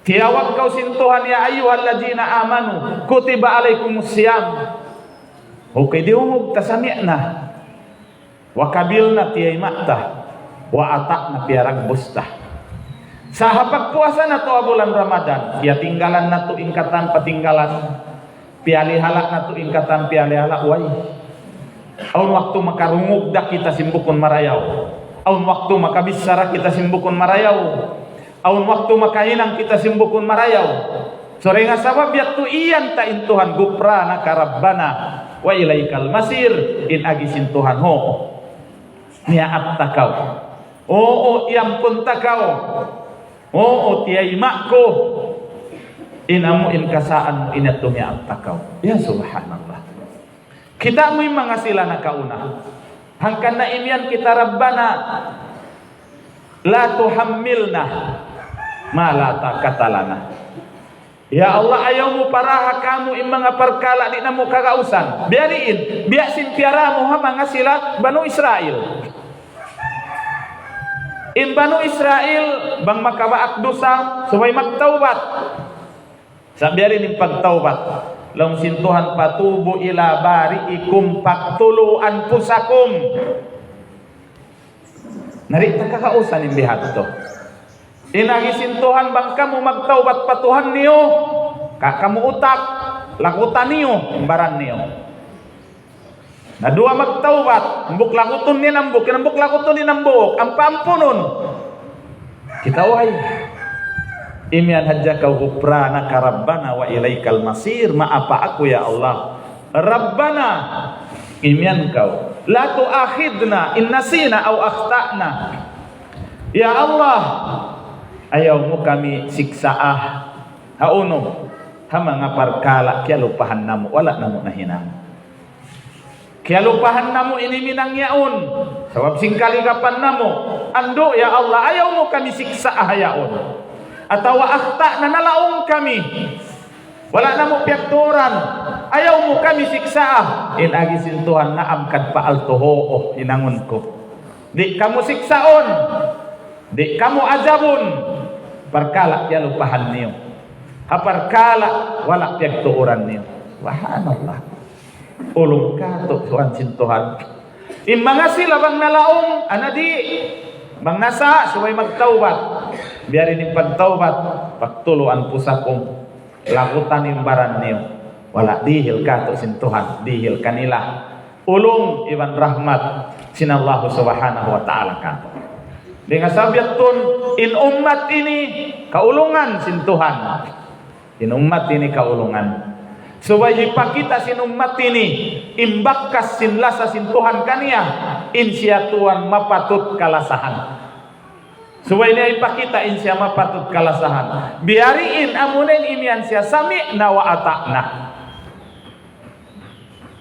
Tiyawag kaw sin Tuhan, "يا أيها الذين آمنوا كتب عليكم الصيام." Okay, diyungug ta, sami'na. وقبلنا, tiyayma' ta. وأطعنا, piyaragbus ta. Sa' ha pagpuasa natu' ha bulan Ramadan, kiyatinggalan natu' in katan patinggalan. Piyalihala' natu' in katan piyalihala', way. Awn waktu makarungug da kita sin bukun marayaw. Awn waktu makabichara kita sin bukun marayaw. Awn waktu makahinang kita sin bukun marayaw. So, dayn ha sabab yadtu iyan ta in Tuhan, غفرانك ربنا وإليك المصير, in agi sin Tuhan, huun. Miyaap ta kaw. Huun, iyampun ta kaw. Huun, tiyayma' ku. In amu in kasaan mu ini, yadtu miyaap ta kaw. Ya subhanallah. Kita' mu in manga sila nakauna. Hangkan na imiyan kita, ربنا لا تحملنا ما لا طاقة لنا. Ya Allah, ayaw mu paraha kāmu' in manga parkala' di' namu' kagausan. Biya' diin, biya' sin piyaraha mu ha manga sila Banu Israil. In Banu Israil, bang makabaak dusa, subay magtawbat. Sa' biya' diin in pagtawbat. Laung sin Tuhan, فتوبوا إلى بارئكم فاقتلوا أنفسكم. Na di' ta kagausan in bihadtu. In agi sin Tuhan, bang kamu magtawbat pa Tuhan niyu, ka-, kamu utak, lagutan niyu in baran niyu. Na duwa magtawbat, hambuuk lagutun in hambuuk, in hambuuk lagutun in hambuuk, ampa ampunun. Kita, way. Imiyan hadja kaw, غفرانك ربنا وإليك المصير, maapa aku, ya Allah. ربنا, imiyan kaw, لا تؤاخذنا إن نسينا أو أخطأنا. Ya Allah, ayaw mu kami siksaa. Hawnu? Ha manga parkala' kiyalupahan namu', wala' namu' nahinang. Kiyalupahan namu' in himinang yaun. Sabab sin kaligapan namu'. Andu', ya Allah, ayaw mu kami siksaa ha yaun. Atawa أخطأنا, nalaung kami. Wala' namu' piyagtuuran. Ayaw mu kami siksaa. In agi sin Tuhan, naam, kad pa alto, huun, hinangun ku. Di' kamu siksaun. Di' kamu ajabun. Parkala' kiyalupahan niyu. Ha parkala' wala' piyagtuuran niyu. Subhanallah. Ulung katu', tuwan sin Tuhan. In manga sila bang nalaung, ana di'. Bang nasa', subay magtawbat. Biya' diin in pagtawbat, فاقتلوا أنفسكم. Lagutan in baran niyu. Wala', dihil katu' sin Tuhan, dihil kanila. Ulung iban rahmat sin Allah Subhanahu wa Ta'ala katu'. Dayn ha sabab yadtu, in ummat ini kaulungan sin Tuhan. In ummat ini kaulungan. Subay hipakita' sin ummat ini in bakas sin lasa sin Tuhan kaniya, in siya tuwan mapatut kalasahan. Subay niya hipakita' in siya mapatut kalasahan. Biya' diin, amuna in imiyan siya, سمعنا وأطعنا.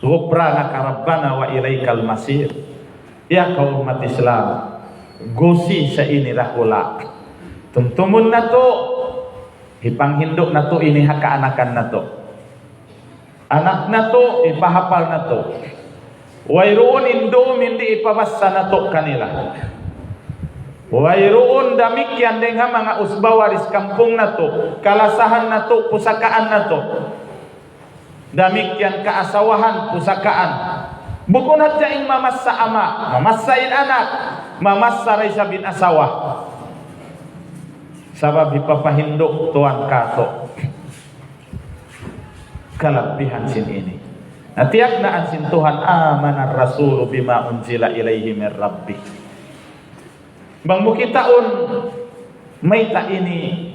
غفرانك ربنا وإليك المصير. Ya kaw ummat Islam, gusi sa ini dakula'. Tumtumun natu', hipanghindu' natu' ini ha kaanakan natu'. Anak natu', hipahapal natu'. Wayruun in dum di' hipabassa natu' kanila. Wayruun damikkiyan dayn ha manga usba-waris kampung natu', kalasahan natu', pusakaan natu'. Damikkiyan kaasawahan, pusakaan. Bukun hadja in mamassa ama', mamassa in anak, mamassa da isab in asawa. Sabab hipapahindu' tuwan katu' kalabbihan sin ini. Na tiyagnaan sin Tuhan, آمن الرسول بما أنزل إليه من ربه. Bang mu kitaun, mayta' ini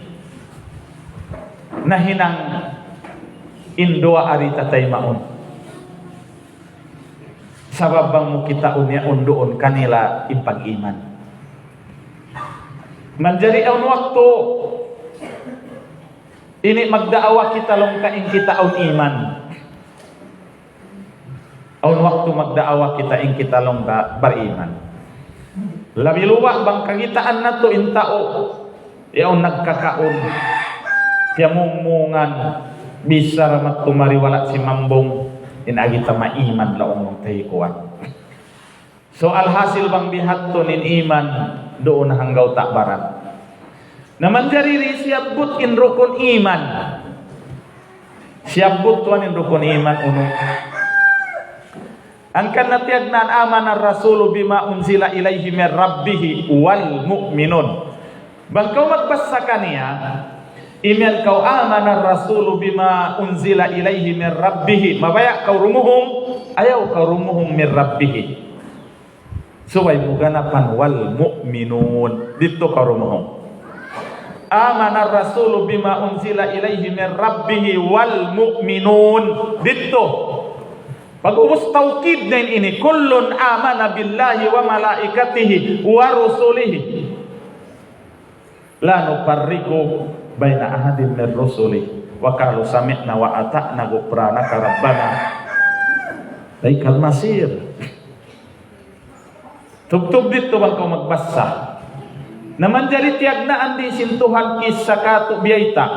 nahinang in duwa ari ta taymaun. Sabab bang mu kitaun, yaun duun kanila in pag-iman. Manjari awn waktu Ini magdaawa kita laung ta in kita awn iman. Awn waktu magdaawa kita in kita laung ta bariman. Labi luba' bang kakitaan natu' in tau yaun nagkakaun, tiyamungmungan, bichara magtumari wala' simambung, in agi ta maiman laung ta hi kuwan. So, alhasil bang bihattun in iman duun hanggaw ta' baran. Na manjari di' siyabbut in rukun iman. Siyabbut tuwan in rukun iman unu. Hangkan na tiyagnaan آمن الرسول بما أنزل إليه من ربه والمؤمنون. Bang kaw magbasa kaniya, imiyan kaw آمن الرسول بما أنزل إليه من ربه. Mabaya' kaw rumuhung, ayaw kaw rumuhung من ربه. Subay mu ganapan والمؤمنون. Didtu kaw rumuhung. آمن الرسول بما أنزل إليه من ربه والمؤمنون. Didtu. Pag'ubus tawkid na in ini, كل آمن بالله وملائكته ورسله لا نفرق بين أحد من رسله وقالوا سمعنا وأطعنا غفرانك ربنا وإليك المصير. Tubtub didtu bang kaw magbasa. Na manjari tiyagnaan di' sin Tuhan kissa katu' biyayta'.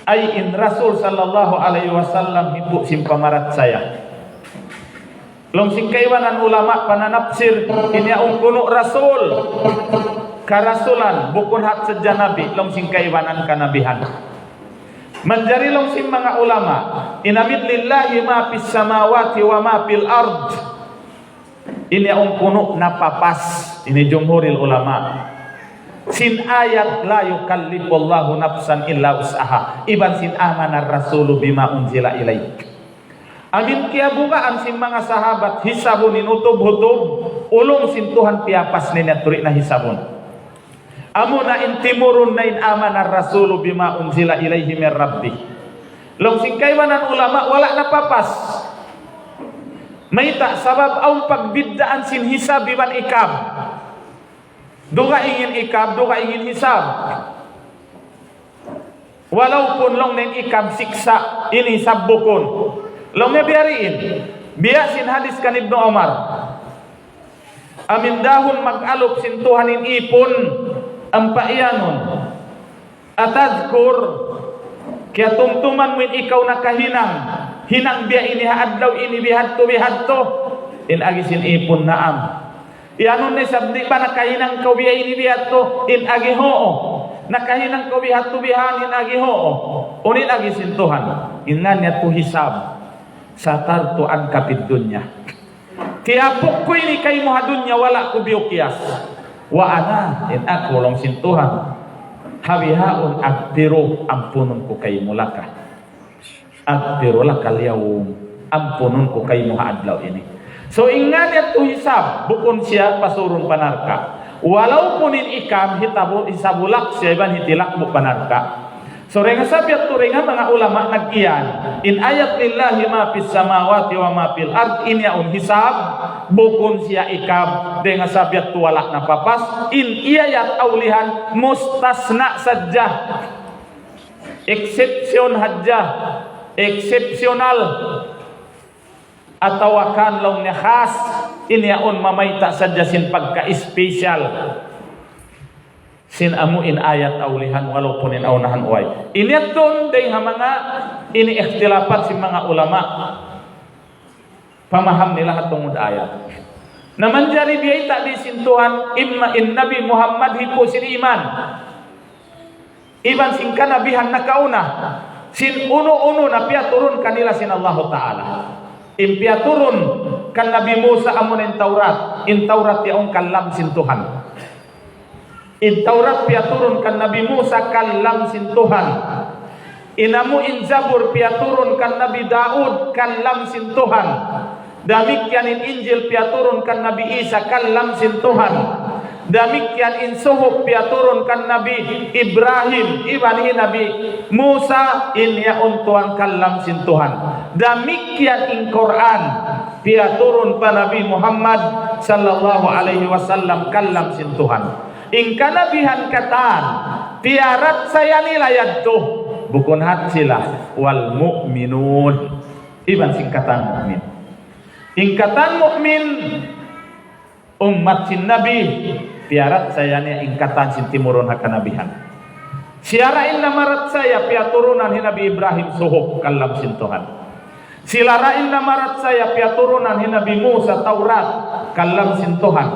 Ay in Rasul sallallahu alayhi wasallam hipu' sin pamarachaya. Laung sin kaibanan ulama pananapsir, in yaun kunu' Rasul. Karasulan, bukun hat sadja nabi, laung sin kaibanan kanabihan. Manjari laung sin manga ulama, in amin لله ما في السماوات وما في الأرض. In yaun kunu' napapas, ini jumhuril ulama. Sin ayat لا يكلف الله نفسا إلا وسعها. Iban sin آمن الرسول بما أنزل إليه. Amin kiyabugaan sin manga sahabat, hisabun in utub-utub, laung sin Tuhan piyapas niya turi na hisabun. Amuna in timurun na in آمن الرسول بما أنزل إليه من ربه. Laung sin kaibanan ulama, wala' napapas. Mayta', sabab awn pagbiddaan sin hisab iban ikab. Dugaing in ikab, dugaing in hisab. Walaupun laung niya in ikab siksa', in hisab bukun. Laung niya biya' diin. Biya' sin hadis kan Ibnu Umar. Amin dahun mag-alup sin Tuhan in ipun, ampa iyanun. أتذكر, kiyatumtuman mu in ikaw nakahinang, hinang biya' ini ha adlaw ini bihadtu, bihadtu. In agi sin ipun, naam. Iyanun niya isab, di' ba nakahinang kaw biya' ini bihadtu? In agi, huun. Nakahinang kaw bihadtu bihan? In agi, huun. Unu in agi sin Tuhan? In ngan yadtu hisab. سترت عنك في الدنيا. Tiyapuk ku ini kaymu ha dunya, wala' ku biyukiyas. وأنا, in aku laung sin Tuhan, ha bihaun أغفر, ampunun ku kaymu لك. أغفر لك اليوم, ampunun ku kaymu ha adlaw ini. So, in ngan yadtu hisab, bukun siya pasurun pa narka'. Walaupun in ikab hitabu, hisab hulak siya iban hitilakbu' pa narka'. So, dayn ha sabab yadtu dayn ha manga ulama nag-iyan, in ayat لله ما في السماوات وما في الأرض, in yaun hisab, bukun siya ikab, dayn ha sabab yadtu wala' napapas, in iyayat awlihan, mustasna sadja. Exception hadja, exceptional. Atawa kan laung niya khas, in yaun mamayta' sadja sin pagka-special sin amu in ayat awlihan, walaupun in awnahan way. Ini yadtu dayn ha manga ini ikhtilafat sin manga ulama. Pamaham nila ha tungud ayat. Na manjari biyayta' di' sin Tuhan, imma in Nabi Muhammad hipu' sin iman. Iban sin kanabihan nakauna, sin unu-unu na piyaturun kanila sin Allahu Ta'ala. In piyaturun kan Nabi Musa amuna in Tawrat, in Tawrat yaun kalam sin Tuhan. In Tawrat piyaturun kan Nabi Musa kalam sin Tuhan. In amu in Zabur piyaturun kan Nabi Daud kalam sin Tuhan. Damikkiyan in Injil piyaturun kan Nabi Isa kalam sin Tuhan. Damikkiyan in Suhuf piyaturun kan Nabi Ibrahim iban hi Nabi Musa, in yaun tuwan kalam sin Tuhan. Damikkiyan in Qur'an piyaturun pa Nabi Muhammad sallallahu alayhi wasallam kalam sin Tuhan. In kanabihan katan, piyarachaya nila yadtu. Bukun hat sila, والمؤمنون. Iban sin katan mu'min. In katan mu'min, ummat sin Nabi, piyarachaya niya in katan sin timurun ha kanabihan. Siya ra in namarachaya piyaturunan hi Nabi Ibrahim suhuf kalam sin Tuhan. Sila ra in namarachaya piyaturunan hi Nabi Musa Taurat kalam sin Tuhan.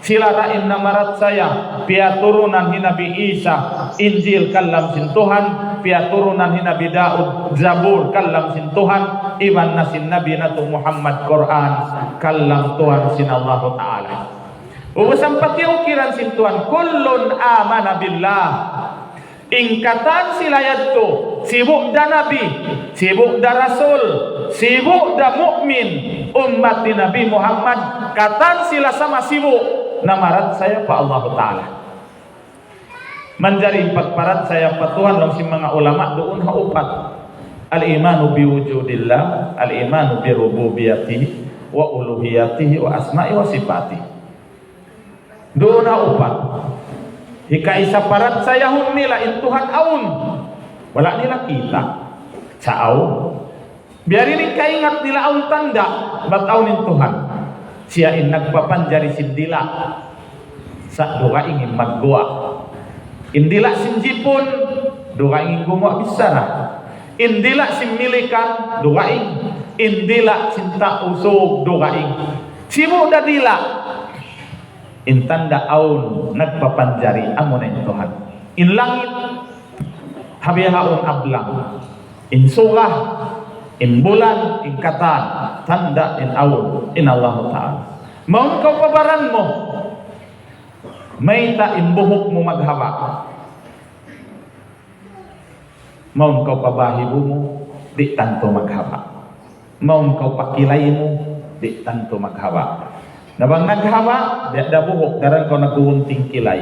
Sila ra in namarachaya piyaturunan hi Nabi Isa Injil kalam sin Tuhan, piyaturunan hi Nabi Daud Zabur kalam sin Tuhan, iban na sin Nabi natu' Muhammad Qur'an kalam Tuhan sin Allahu Ta'ala. Ubusan patiukiran sin Tuhan, كل آمن بالله. In katan sila yadtu, sibu' da nabi, sibu' da rasul, sibu' da mu'min, ummat ni Nabi Muhammad, katan sila sama sibu', namarachaya pa Allahu Ta'ala. Manjari in pagparachaya pa Tuhan laung sin manga ulama duun ha upat. الإيمان بوجود الله، الإيمان بربوبيته وألوهيته وأسمائه وصفاته. Duun ha upat. Hikaisa parachayahun nila in Tuhan awn. Wala' nila kita'. Sa' awn. Biya' diin in kaingat nila awn tanda', bat awn in Tuhan. Siya in nagpapanjari sin dila'. Sa' dugaing in magguwa'. In dila' sin jipun, dugaing in gumuwa' bichara. In dila' sin milikan, dugaing. In dila' sin tau sug, dugaing. Sibu' da dila'. In tanda' awn nagpapanjari, amuna in Tuhan. In langit, ha bihaun ablang. In suga, in bulan, in katan, tanda' in awn, in Allahu Ta'ala. Mawn kaw pa baran mu, mayta' in buhuk mu maghaba'. Mawn kaw pa bahibu mu, di' tantu maghaba'. Mawn kaw pa kilay mu, di' tantu maghaba'. Na bang naghaba', biya' da buhuk, daran kaw naggugunting kilay.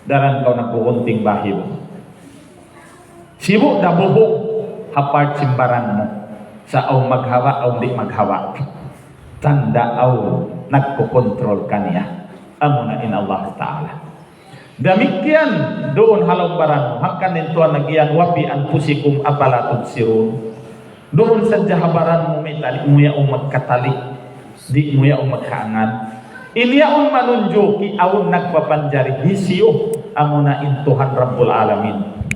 Daran kaw naggugunting bahibu. Sibu' da buhuk, ha part sin baran mu. Sa' awn maghaba', awn di' maghaba'. Tanda' awn nagkukontrol kaniya. Amuna in Allah Ta'ala. Damikkiyan duun ha lawm baran mu, hangkan in Tuhan nag-iyan, وفي أنفسكم أفلا تبصرون. Duun sadja ha baran mu, mayta' di' mu yaun magkatali, di' mu yaun magkaangan. In yaun manunjuki awn nagpapanjari hisiyu, amuna in Tuhan Rabbul Alamin.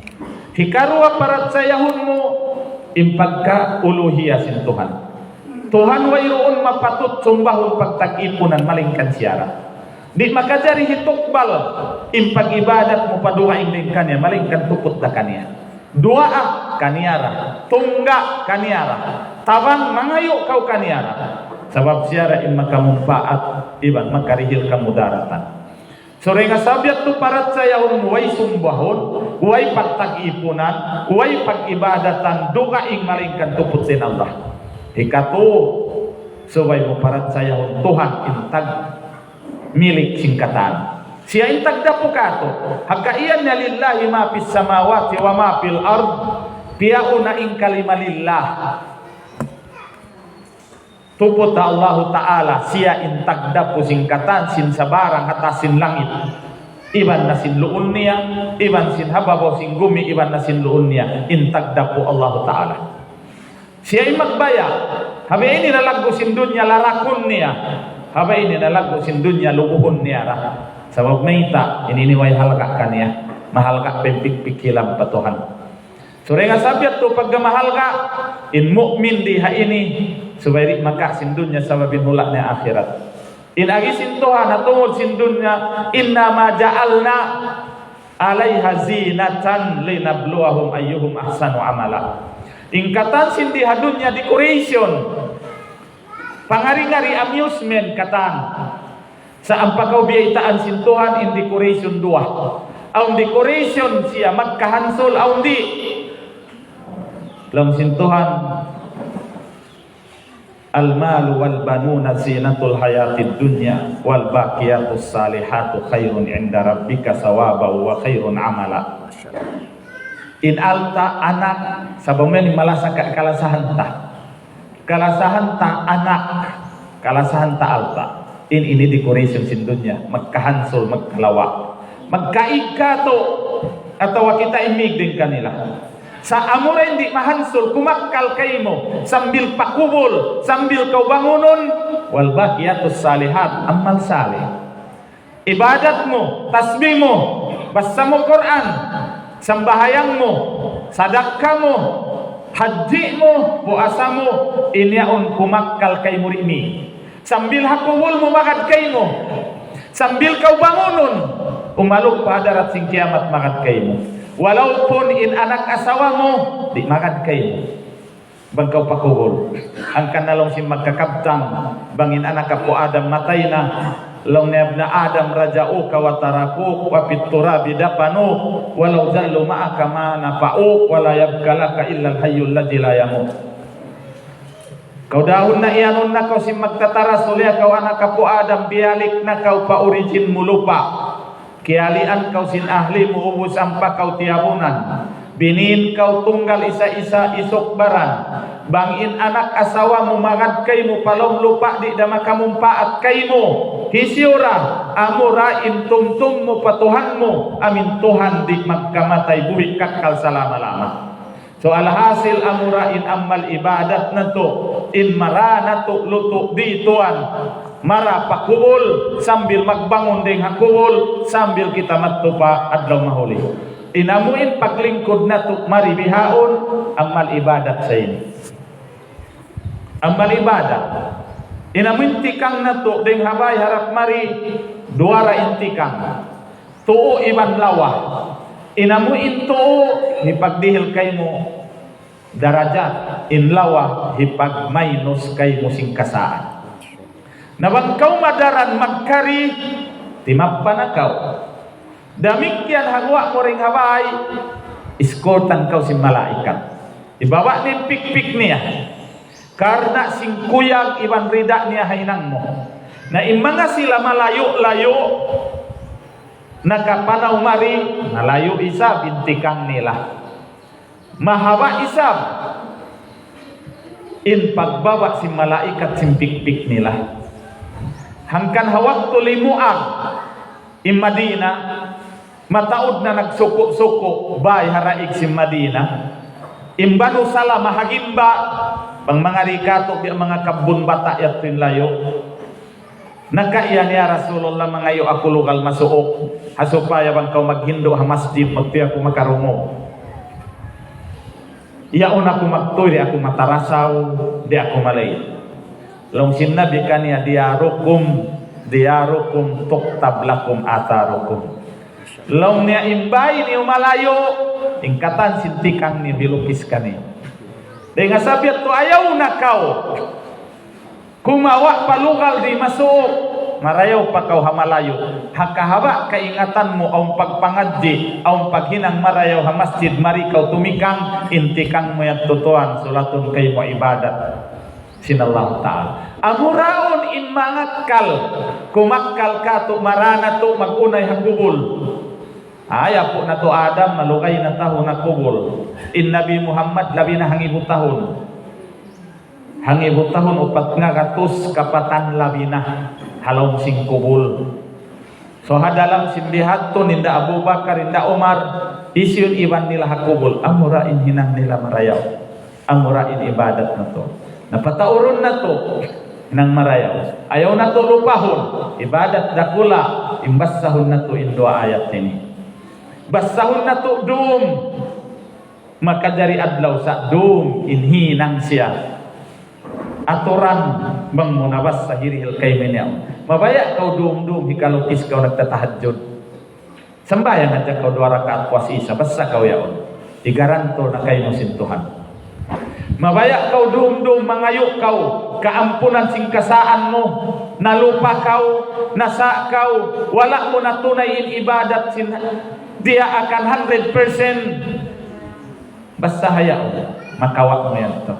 Hikaruwa parachayahun mu in pagka-uluhiyya sin Tuhan. Tuhan wayruun mapatut sumbahun pagtag-ipunan malaingkan siya ra. Di' makajari hitukbal in pag-ibadat mu pa dugaing dayn kaniya, malaingkan tuput da kaniya. Duwaa kaniya ra, tungga' kaniya ra, tabang mangayu' kaw kaniya ra. Sabab siya ra in makamumpaat, iban makarihil kamudaratan. So, dayn ha sabab yadtu parachayahun mu way sumbahun, way pagtag-ipunan, way pag-ibadatan, dugaing malaingkan tuput sin Allah. Hikatu, subay mu parachayahun Tuhan in tag milik sin katan. Siya in tagdapu katu'. Hangkan iyan niya لله ما في السماوات وما في الأرض. Piyauna in kalima lillah. Tuput ha Allahu Ta'ala, siya in tagdapu sin katan, sin sabarang ha taas sin langit. Iban na sin luun niya, iban sin ha babaw sin gumi, iban na sin luun niya, in tagdapu Allahu Ta'ala. Siya in magbaya', ha biya' ini nalaggu' sin dunya larakun niya, ha biya' ini nalaggu' sin dunya lubuhun niya ra. Sabab mayta', in ini way halga' kaniya, mahalga' pa in pikpik hilam pa Tuhan. So, dayn ha sabab yadtu pagka mahalga' in mu'min di ha ini, subay di' makawa' sin dunya sabab in hula' niya akhirat. In agi sin Tuhan ha tungud sin dunya, إنما جعلنا عليها زينة لنبلوهم أيهم أحسن عملا. In katan sin di ha dunya decoration. Pangari-ngari amusement katan. Sa' ampa kaw biyaytaan sin Tuhan in decoration duwa. Awn decoration siya magkahansul, awn di'. Laung sin Tuhan, المال والبنون زينة الحياة الدنيا والباقيات الصالحات خير عند ربك ثوابا وخير عملا. In alta', anak, sabab ini malasa ka-, kalasahan ta. Kalasahan ta anak, kalasahan ta alta'. In ini decoration sin dunya, magkahansul, magkalawa'. Magkaig katu', atawa kita imig dayn kanila. Sa' amura in di' mahansul, kumakkal kaymu, sambil pakubul, sambil kaw bangunun, wal baqiyatus salihat, amal salih. Ibadat mu, tasbih mu, bassa mu Qur'an, sambahayang mu, sadakka mu, hajji mu, puasa mu, in yaun kumakkal kaymu di' mi. Sambil ha kubul mu magad kaymu. Sambil kaw bangunun, umalug pa hadarat sin kiyamat magad kaymu. Walaupun in anak asawa mu, di' magad kaymu. Bang kaw pakubul. Hangkan na laung sin magkakabtang, bang in anak apu' Adam matay na, laung niya, يا ابن آدم رجعوك وتركوك وفي التراب دفنوك ولو جلوا معك ما نفعوك ولا يبقى لك إلا الحي الذي لا يموت. Kaw dahun na iyanun na kaw sin magtatarasul ya kaw anak apu' Adam, biyalik na kaw pa origin mu lupa'. Kiyalian kaw sin ahli mu ubus ampa kaw tiyabunan. Binin kaw tunggal isa-isa isukbaran. Bang in anak asawa mu magad kaymu pa lawm lupa' di' da makamumpaat kaymu. Hisiyu ra, amura in tumtum mu pa Tuhan mu, amu in Tuhan di' magkamatay buhi' kakkal salama-lama. So, alhasil amura in amal ibadat natu', in mara natu' lutu' di tuan, mara pa kubul, sambil magbangun dayng ha kubul, sambil kita madtu pa adlaw mahuli. In amu in paglingkud natu' mari bihaun, amal ibadat sa ini. Amal ibadat. In amu in tikang natu' dayng ha bāy harap mari, duwa ra in tikang. Tuu iban lawa. In amu in tuu, hipagdihil kaymu darajat. In lawa, hipagmaynus kaymu sin kasaan. Na bang kaw madaran magkari, timappa na kaw. Damikkiyan ha guwa' mu dayng ha bāy, iskortan kaw sin malaikat. Ibaba' niya in pikpik niya. Karna' sin kuyag iban rida niya ha hinang mu. Na in manga sila malayu'-layu', nakapanaw mari, malayu' isab in tikang nila. Mahaba' isab in pagbaba' sin malaikat sin pikpik nila. Hangkan ha waktu limuag in Madina, mataud na nagsuku'-suku' bāy ha daig sin Madina. In Banu Salama ha gimba, bang mangari katu' biya' manga kabbun bata' yadtu in layu'. Nakaiyan, "Ya Rasulullah, mangayu' aku lugal masuuk. Ha supaya bang kaw maghindu' ha masjid, magtuy aku makarungug. Yaun aku magtuy, di' aku matarasaw, di' aku malay." Laung sin Nabi kaniya, "دياركم، دياركم تكتب لكم آثاركم." Laung niya, in bāy niyu malayu', in katan sin tikang niyu bilukis kaniyu. Dayn ha sabab yadtu ayaw na kaw kumawa' pa lugal di' masuuk, marayaw pa kaw ha malayu'. Ha kahaba' kaingatan mu, awn pagpangadji', awn paghinang marayaw ha masjid, mari kaw tumikang, in tikang mu yadtu tuwan, sulatun kaymu ibadat sin Allah Ta'ala. Amuraun in mangakkal, kumakkal katu' mara natu' mag-unay ha kubul. Ay, apu' natu' Adam, malugay na tahun ha kubul. In Nabi Muhammad, labi na hangibu tahun. Hangibu tahun upat ngagatus kapatan labi na ha lawm sin kubul. So, ha dalam sin bihaun, hinda Abu Bakar, hinda Umar, hisiyu in iban nila ha kubul, amura in hinang nila marayaw. Amura in ibadat natu'. Na pataurun natu', hinang marayaw. Ayaw natu' lupahun, ibadat dakula', in basahun natu' in duwa ayat ini. Basahun natu' dum. Makajari adlaw sa' dum in hinang siya. Aturan bang mu nabassa hirihil kaymu ini. Mabaya' kaw dum-dum hikalukis kaw nagtatahajjud. Sambahayang hadja kaw duwa rakaat puas isa, bassa kaw yaun. Igaranto na kaymu sin Tuhan. Mabaya' kaw dum-dum mangayu' kaw kaampunan sin kasaan mu, nalupa kaw, nasa' kaw, wala' mu natunay in ibadat sin diyaakan hundred percent. Basta hayaun, makawa' mu yadtu.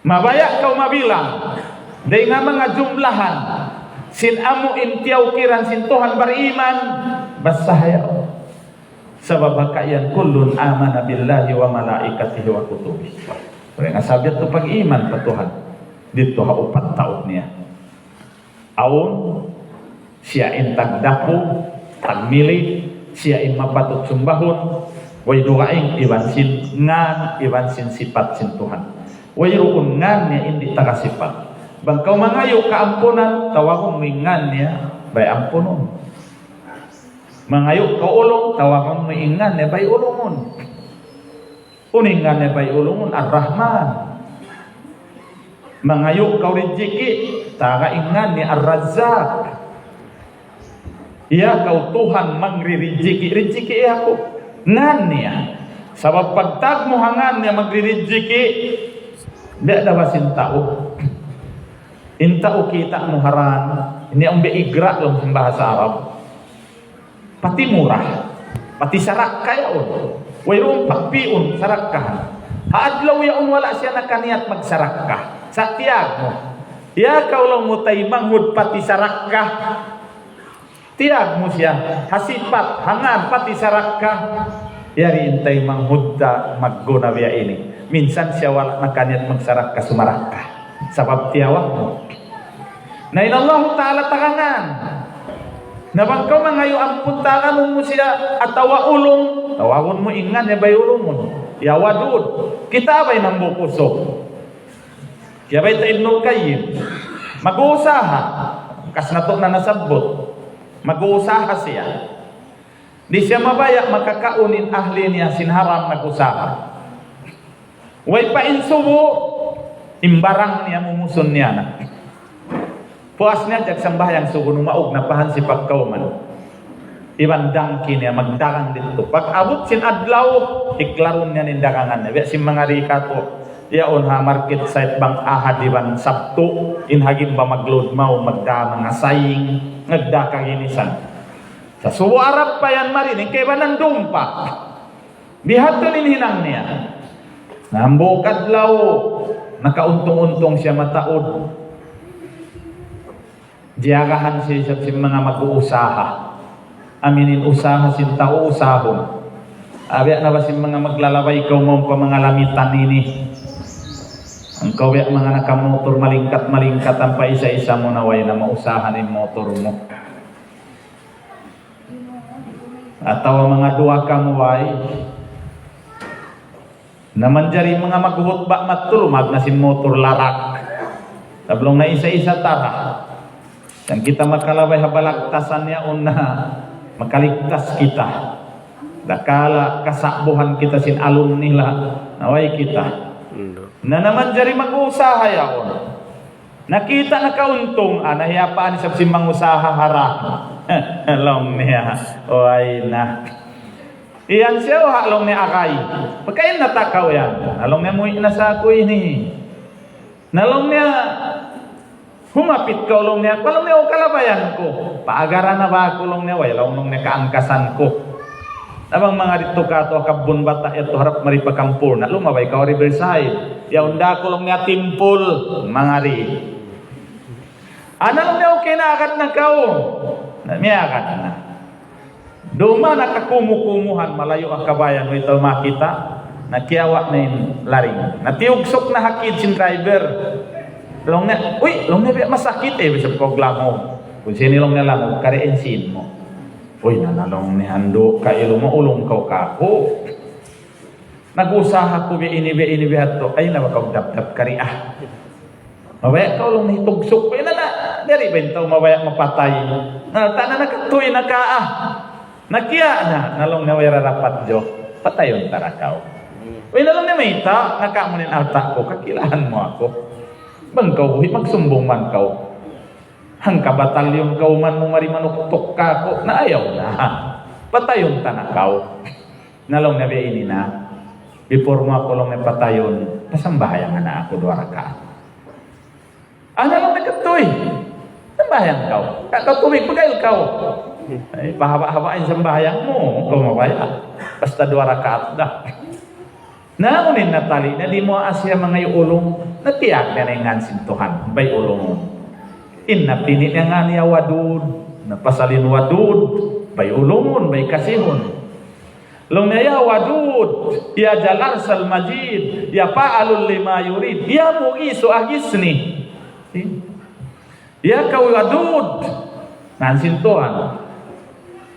Mabaya' kaw mabilang, dayn ha manga jumlahan, sin amu in tiyawkiran sin Tuhan bariman, basta hayaun. Sabab ha kaiyan, كل آمن بالله وملائكته وكتبه. Dayn ha sabab yadtu pag-iman pa Tuhan, didtu ha upat taud niya. Awn siya in tagdapu, tagmilik, Siya in mapatut sumbahun, way dugaing iban sin ngan, iban sin sipat sin Tuhan. Wayruun ngan niya in di' taga sipat. Bang kaw mangayu' kaampunan, tawagun mu in ngan niya, bay ampunun. Mangayu' kaw ulung, tawagun mu in ngan niya, bay ulungun. Unu in ngan niya bay ulungun? Ar-Rahman. Mangayu' kaw rijiki', taga in ngan niya Ar-Razzaq. Iya kaw Tuhan magririjiki', rijiki' iya ku. Ngan niya. Sabab pagtag mu ha ngan niya magririjiki', biya' da ba sin tau? In tau kita' mu ha dan, ini ang biya' igra' laung sin bahasa Arab. Pati mura, pati sarakka yaun. Wayruun pagpiun, sarakkahan. Ha adlaw yaun wala' siya nakaniyat magsarakka. Sa' tiyag mu. Ya kaw laung mu taymanghud pati sarakka. Tiyag mu siya. Ha sipat, ha ngan, pati sarakka. Yari in taymanghud ta magguna biya' ini. Minsan siya wala' nakaniyat magsarakka, sumarakka. Sabab tiyawag mu. Na in Allahu Ta'ala taga ngan. Na bang kaw mangayu' ampun, taganun mu siya atawa ulung, tawagun mu in ngan niya bay ulungun. Ya Wadud. Kita' bay hambuuk usug. Kiyabayta' hi Ibnul Qayyim. Mag-uusaha. Kas natu' na nasabbut. Mag-uusaha siya. Di' siya mabaya' makakaun in ahli niya sin haram nag-usaha. Way pa in subu, in barang niya mumusun niya na. Puas niya, jag sambahayang subu, numaug na pa hansipak kawman. Iban dangki niya, magdagang didtu. Pag-abut sin adlaw, hiklarun niya in dagangan niya. Biya' sin manga di katu'. Yaun ha market site bang Ahad iban Sabtu, in ha gimba mag-load mawn, magda manga saying, magda kaginisan. Sa' subu harap pa yan mari, in kaibanan duun pa. Biya' hādtu in hinang niya. Na hambuuk adlaw, nakauntung-untung siya mataud. Jiyagahan siya isab sin manga mag-uusaha. Amu in usaha sin tau usahun. Biya' na ba sin manga maglalabay kaw mawn pa manga lamitan ini. Hangkan biya' manga nakamotor malingkat-malingkat ampa isa-isa mu na way na mausaha in motor mu. Atawa manga duwa kamu way. Na manjari manga maghuhutba' matulumag na sin motor larak. Laung niya isa-isa ta ra. Yan kita makalabay ha balagtasan yaun na makaligtas kita. Dakala' kasa'buhan kita sin alun nila. Na way kita. Na, na manjari mag-usaha yaun. Nakita' nakauntung, ah, nahiyapaan isab sin mangusaha haram. Laung niya, way na. Iyan siya, ha, laung niya, agay. Pagkain na ta kaw yan. Na laung niya, muwi' na sa aku ini. Na laung niya, humapit kaw laung niya, laung niya, o kalabayan ku. Paagaran na ba aku laung niya, way laung, laung niya, kaangkasan ku. Na bang manga didtu katu' ha Kabbun Bata' yadtu harap mari pa Kampurna, lumabay kaw ha Riverside. Yaun da aku laung niya temple, manga di. Ana laung niya, okay na, agad na kaw. Na, miyagad na. Duman na kakumuhan, malayu' ha kabayan, way tau makakita'. Na kiyawa' na in laring. Na tiyugsuk na ha kid sin driver. Laung niya, uy, laung niya, biya' masakit eh, bisan kaw langaw. Kung sini laung niya langaw, kari in sin mu. Uy, na, na laung niya, andu' ka ilu maulung kaw kaku'. Nag-usaha aku biya' ini, biya' ini, biya' hādtu. Ay, na ba kaw dapdap kari ah. Mabaya' kaw laung niya hitugsuk. Uy, na, na, di' ba in tau mabaya' mapatay? Na, ta na nakatuy na ka ah. Nakiya' na, na laung niya way rarapat diyu. Patayun ta ra kaw. Uy, na laung niya mayta', nakamu in alta' ku, kakilahan mu aku. Bang kaw buhi', magsumbung man kaw. Hangka batalyun kaw man mu mari manuktuk kaku', na ayaw na. Patayun ta na kaw. Na laung niya biya' ini na. Before mu aku laung niya patayun, pasambahayang na aku duwa rakaat. Ana laung niya katuy. Sambahayang kaw. Ka-, kaw tubig, pagkail kaw. Ay, pahaba'-haba' in sambahayang mu, kaw mabaya'. Basta duwa rakaat da. Na, unu in natali' niya, di' mu siya mangayu' ulung, na tiyag niya na in ngan sin Tuhan, bay ulungun. In napī' niya ngan niya Wadud, na pasal in Wadud, bay ulungun, bay kasihun. Laung niya, يا ودود، يا ذا العرش المجيد، يا فعال لما يريد، يا مغيث أغثني. Ya kaw Wadud, ngan sin Tuhan.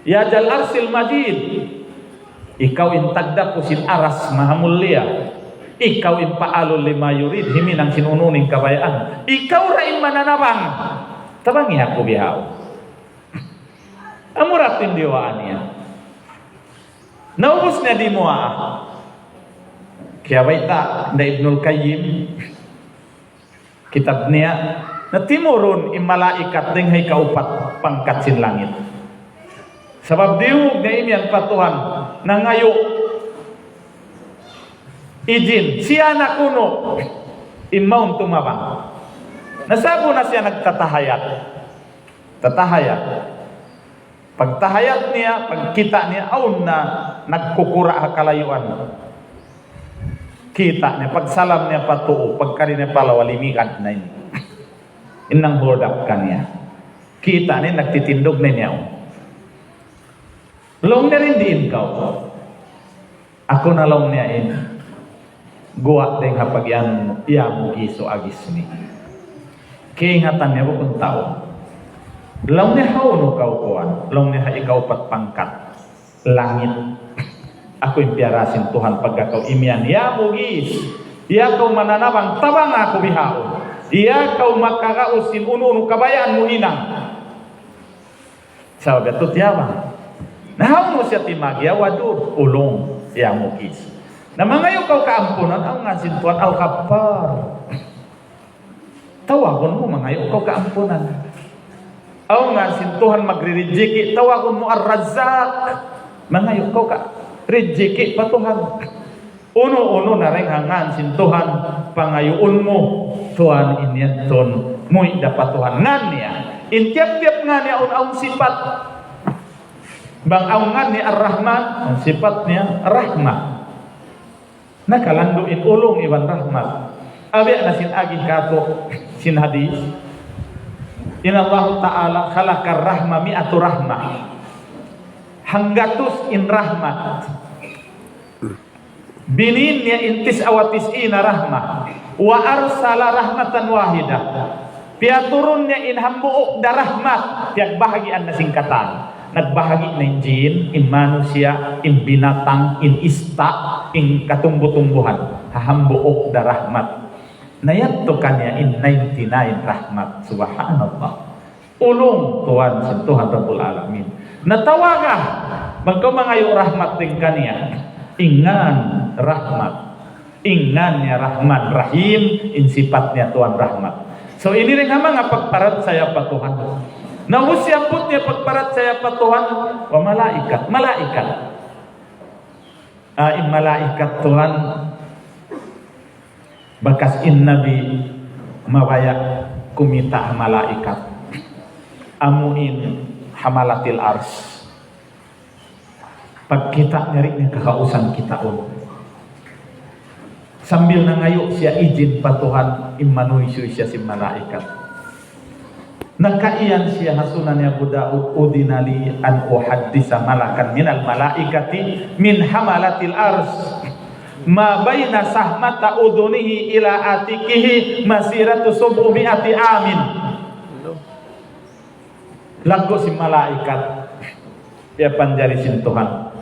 يا ذا العرش المجيد. Ikaw in tagdapu sin aras mahamulliya. Ikaw in فعال لما يريد, himinang sin unu-unu in kabayaan. Ikaw ra in mananabang. Tabangi aku bihaun. Amu ra in diyuwaa niya. Na ubus niya dimuwaa. Kiyabayta' da Ibnul Qayyim, kitab niya, na timurun in malaikat dayn ha ikaupat pangkat sin langit. Sabab diyungug niya imiyan pa Tuhan, nangayu' ijin, siya na kunu' in mawn tumabang. Na sa'bu na siya nagtatahayat. Tatahayat. Pagtahayat niya, pagkita' niya, awn na nagkukura' ha kalayuan. Kita' niya, pagsalam niya pa tuu, pagkari niya pa lawa, limigad na in, in nanghold up kaniya. Kita' niya, nagtitindug na in yaun. Laung niya, "Diin kaw?" "Aku na," laung niya, "in guwa' dayn ha pag-iyanun mu, Yamugisu Agisni." Kaingatan niya bukun tau. Laung niya, "Hawnu kaw kuwan?" Laung niya, "Ha ikaupat pangkat langit. Aku in piyara sin Tuhan pagka kaw imiyan, Yamugis. Ya kaw mananabang, tabanga aku bihaun. Ya kaw makaraus sin unu-unu kabayaan mu hinang." Sabab yadtu tiyabang. Na hawnu siya timagya, "Wadud, ulung, Yamugis. Na mangayu' kaw kaampunan, awn ngan sin Tuhan Al-Ghaffar. Tawagun mu, mangayu' kaw kaampunan. Awn ngan sin Tuhan magririjiki', tawagun mu Ar-Razzaq. Mangayu' kaw ka rijiki' pa Tuhan." Unu-unu na dayn ha ngan sin Tuhan, pangayuun mu, Tuhan in yadtu, muwi' da pa Tuhan. Ngan niya, in tiyap-tiyap ngan niya awn, awn sipat. Bang awn ngan niya Ar-Rahman, awn sipat niya Rahmah. Nakalandu' in ulung iban rahmat. Abiya' na sin agi katu' sin hadis. إن الله تعالى خلق الرحمة مائة رحمة. Hanggatus in rahmat. Binin niya in tis'a wa tis'ina rahmah. وأرسل رحمة واحدة. Piyaturun niya in hambuuk da rahmat. Piyagbahagian na sin katan. Nagbahagi' na in jin, in manusiya', in binatang, in ista', in katumbu-tumbuhan. Ha hambuuk da rahmat. Na yadtu kaniya in ninety-nine rahmat. Subhanallah. Ulung Tuhan sin Tuhan Rabbul Alamin. Na tawaga, bang kaw mangayu' rahmat dayn kaniya, in ngan rahmat. In ngan niya Rahman Rahim, in sipat niya Tuhan rahmat. So, ini dayn ha manga pagparachaya pa Tuhan. Na ubus siyabbut niya pagparachaya pa Tuhan, wa malaikat, malaikat. Ah, in malaikat Tuhan, bakas in Nabi mabaya' kumita' ha malaikat. Amu in hamalatil ars. Pagkita' niya di' niya kakausan kitaun. Sambil nangayu' siya ijin pa Tuhan, in manuysuy siya sin malaikat. Nakaiyan siya ha Sunan Abu Daud, أذن لي أن أحدث ملكا من الملائكة من حملة العرش ما بين شحمة أذنه إلى عاتقه مسيرة سبعمائة عام. Laggu' sin malaikat, iyapanjari sin Tuhan.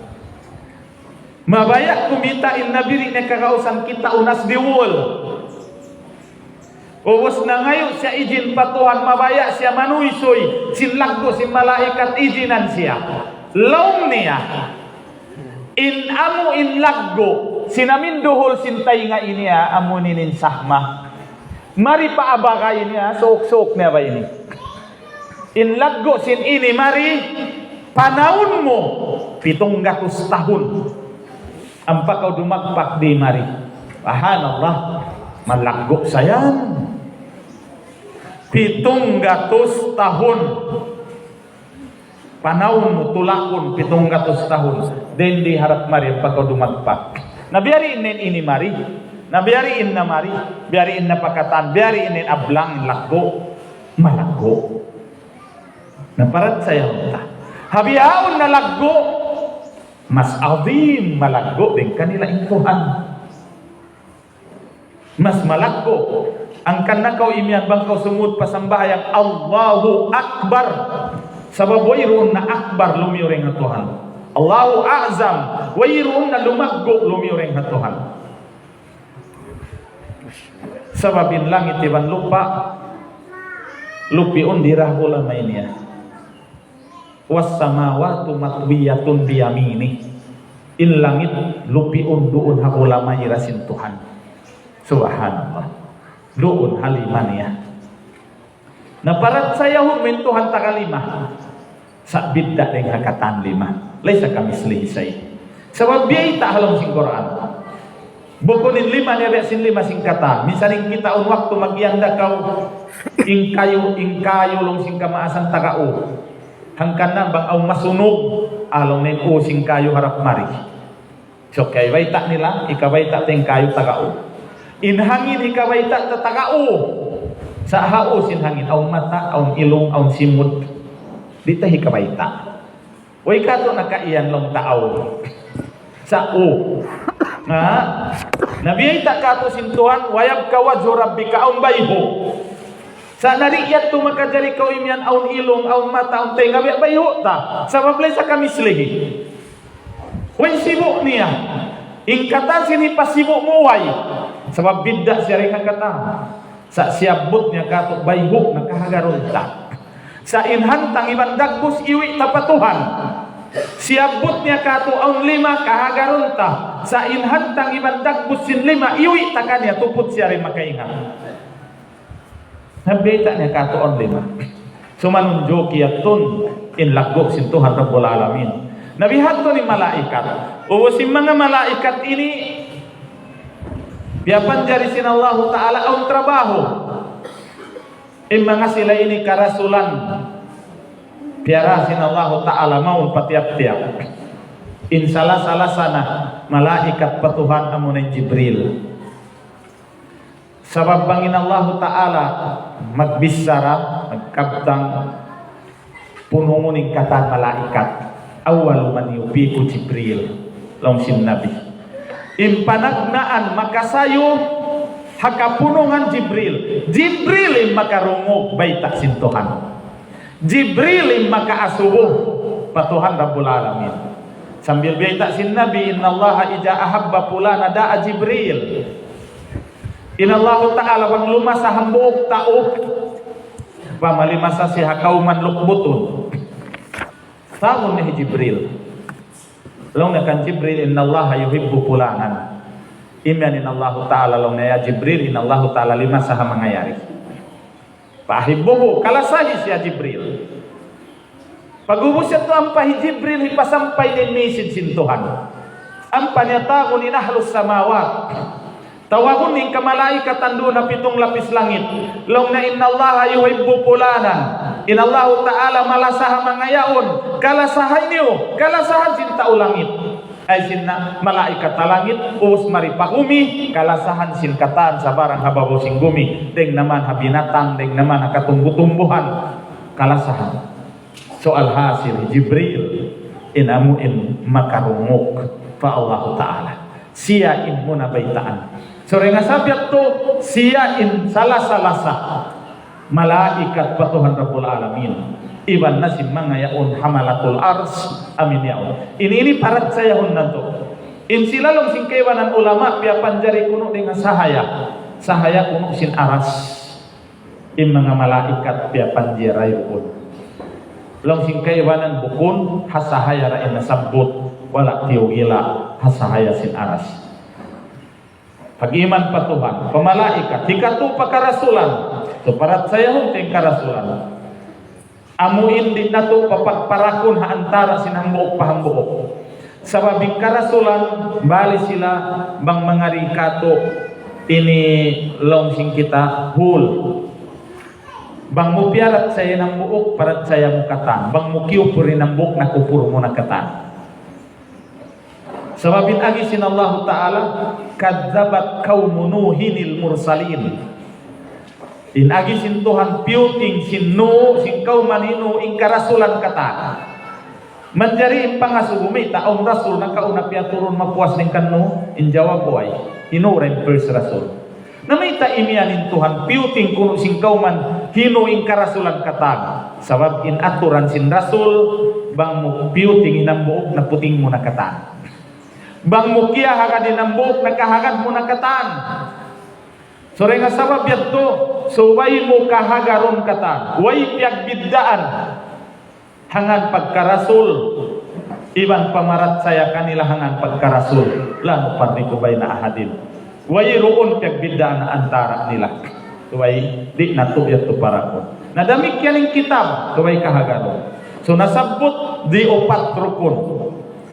Mabaya' kumita' in Nabi di' niya kakausan kitaun as di wall. Ubus nangayu' siya ijin pa Tuhan, mabaya' siya manuysuy, sin laggu' sin malaikat ijinan siya. Laung niya, in amu in laggu', sin amin duhul sin taynga ini, ah, amu ini in sahma. Mari pa abagay ini, ah, suuk-suuk niya ba ini. In laggu' sin ini mari, panawun mu, pitung gatus tahun. Ampa kaw dumagpak di mari. Subhanallah, malaggu' sa yan. Pitung gatus tahun. Panawun mu, tulakun, pitung gatus tahun. Dayn di harap mari, ampa kaw dumagpak. Na biya' diin in ini mari. Na biya' diin na mari. Biya' diin na pa katan. Biya' diin in ablang, in laggu'. Malaggu'. Na parachaya unta. Ha bihaun na laggu', mas azim malaggu' dayn kanila in Tuhan. Mas malaggu'. Hangkan na kaw imiyan bang kaw sumud pa sambahayang, "Allahu Akbar." Sabab wayruun na akbar lumiyu dayn ha Tuhan. Allahu a'zam, wayruun na lumaggu' lumiyu dayn ha Tuhan. Sabab in langit iban lupa', lupiun dira ulama ini ya. والسماوات مطويات بيمينه. In langit, lupiun duun ha ulama ira sin Tuhan. Subhanallah. Duun ha lima niya. Na parachayahun mu in Tuhan taga lima. Sa' bidda' dayn ha katan lima. ليس كمثله شيء. Sabab biyayta' ha lawm sin Qur'an. Bukun in lima niya biya' sin lima sin katan. Minsan in kita awn waktu mag-iyan da kaw, in kayu, in kayu laung sin kamaasan taga u. Hangkan na bang awn masunug, laung na in u sin kayu harap mari. So, kay bayta' nila, hikabayta' ta in kayu taga u. In hangin hikabayta' ta taga u. Sa' ha u sin hangin, awn mata, awn ilung, awn simud. Di' ta hikabayta'. Way katu' nakaiyan laung ta awn. Sa' u. Ha? Na biyayta' katu' sin Tuhan, ويبقى وجه ربك, awn bayhu'. Sa' na di' yadtu makajari kaw imiyan awn ilung, awn mata, awn taynga, biya' bayhu' ta. Sabab ليس كمثله. Way sibu' niya. In katan sin hipasibu' mu way. Sabab bidda' siya dayn ha katan. Sa' siyabbut niya katu' bayhu' na kahagarun ta. Sa' in hantang iban dagbus iwi' ta pa Tuhan. Siyabbut niya katu' awn lima kahagarun ta. Sa' in hantang iban dagbus sin lima iwi' ta kaniya tuput siya di' makaingat. Na biyayta' niya katu' awn lima. Sumanunjuk yadtu in laggu' sin Tuhan Rabbul Alamin. Na biya' hadtu in malaikat. Ubus in manga malaikat ini, piyapanjari sin Allahu Ta'ala awn trabaho. In manga sila ini karasulan. Piyara sin Allahu Ta'ala mawn pa tiyap-tiyap. In sala-sala sana malaikat pa Tuhan amuna in Jibril. Sabab bang in Allahu Ta'ala magbichara, magkabtang, punungun in katan malaikat. أول من يفيق جبريل, laung sin Nabi. In panagnaan makasayu ha kapunungan Jibril. Jibril in makarungug bayta' sin Tuhan. Jibril in makaasubu pa Tuhan Rabbul Alamin. Sambil biyayta' sin Nabi, إن الله إذا أحب فلانا دعا جبريل. In Allahu Ta'ala bang lumasa hambuuk tau, pamalimasa siya ha kawman lukbutun. Tawagun niya hi Jibril. Laung niya kan Jibril, إن الله يحب فلانا. Imiyan in Allahu Ta'ala laung niya, ya Jibril, in Allahu Ta'ala limasa ha manga yari. فأحبه, kalasahi siya Jibril. Pag'ubus yadtu ampa hi Jibril hipasampay in message sin Tuhan. Ampa niya tawagun in ahlus samawat. Tawagun in kamalaikatan duun ha pitung lapis langit. Laung niya إن الله يحب فلانا. In Allahu Ta'ala malasa ha manga yaun. Kalasahi niyu, kalasahan sin tau langit. Ay sin na malaikat ha langit, ubus mari pa gumi, kalasahan sin katan sabarang ha babaw sin gumi, dayng na man ha binatang, dayng na man ha katumbu-tumbuhan, kalasahan. So alhasil, Jibril, in amu in makarungug pa Allahu Ta'ala. Siya in muna baytaan. So, dayn ha sabab yadtu, siya in sala-sala sa malaikat pa Tuhan Rabbul Alamin. Iban na sin manga yaun hamalatul ars, amin yaun. Ini, ini parachayahun natu'. In sila laung sin kaibanan ulama, piyapanjari kunu' dayn ha sahaya. Sahaya kunu' sin aras. In manga malaikat piyapanjari kunu'. Laung sin kaibanan bukun, ha sahaya ra in nasabbut, wala' tiyugila, ha sahaya sin aras. Pag-iman pa Tuhan, pa malaikat, hikatu pa karasulan, so parachayahun ta in karasulan. Amu in di' natu' papagparakun ha antara' sin hambuuk pa hambuuk. Sabab in karasulan, bali sila bang mangari katu' ini laung sin kita hul. Bang mu piyarachaya in hambuuk, parachaya mu katan. Bang mu kiyupur in hambuuk, nakupur mu na katan. Sabab in agi sin Allahu Ta'ala, كذبت قوم نوح المرسلين. In agi sin Tuhan piyuting sin Nuh, sin kawman hi Nuh, in karasulan katan. Manjari in pangasubu mayta' awn rasul nakauna piyaturun mapuas dayn kan Nuh, in jawab way. Hi Nuh ra in first rasul. Na mayta' imiyan in Tuhan piyuting kunu' sin kawman hi Nuh in karasulan katan. Sabab in aturan sin Rasul, bang mu piyuting in hambuuk, na puting mu na katan. Bang mu kiyahagad in hambuuk, na kahagad mu na katan. So, dayn ha sabab yadtu, subay mu kahagarun katan. Way piyagbiddaan. Hangkan pagka-Rasul, iban pamarachaya kanila hangkan pagka-Rasul. لا نفرق بين أحد. Wayruun piyagbiddaan antara nila. Way, di' natu' yadtu parakun. Na damikkiyan in kitab, subay kahagarun. So, nasabbut di' upat rukun.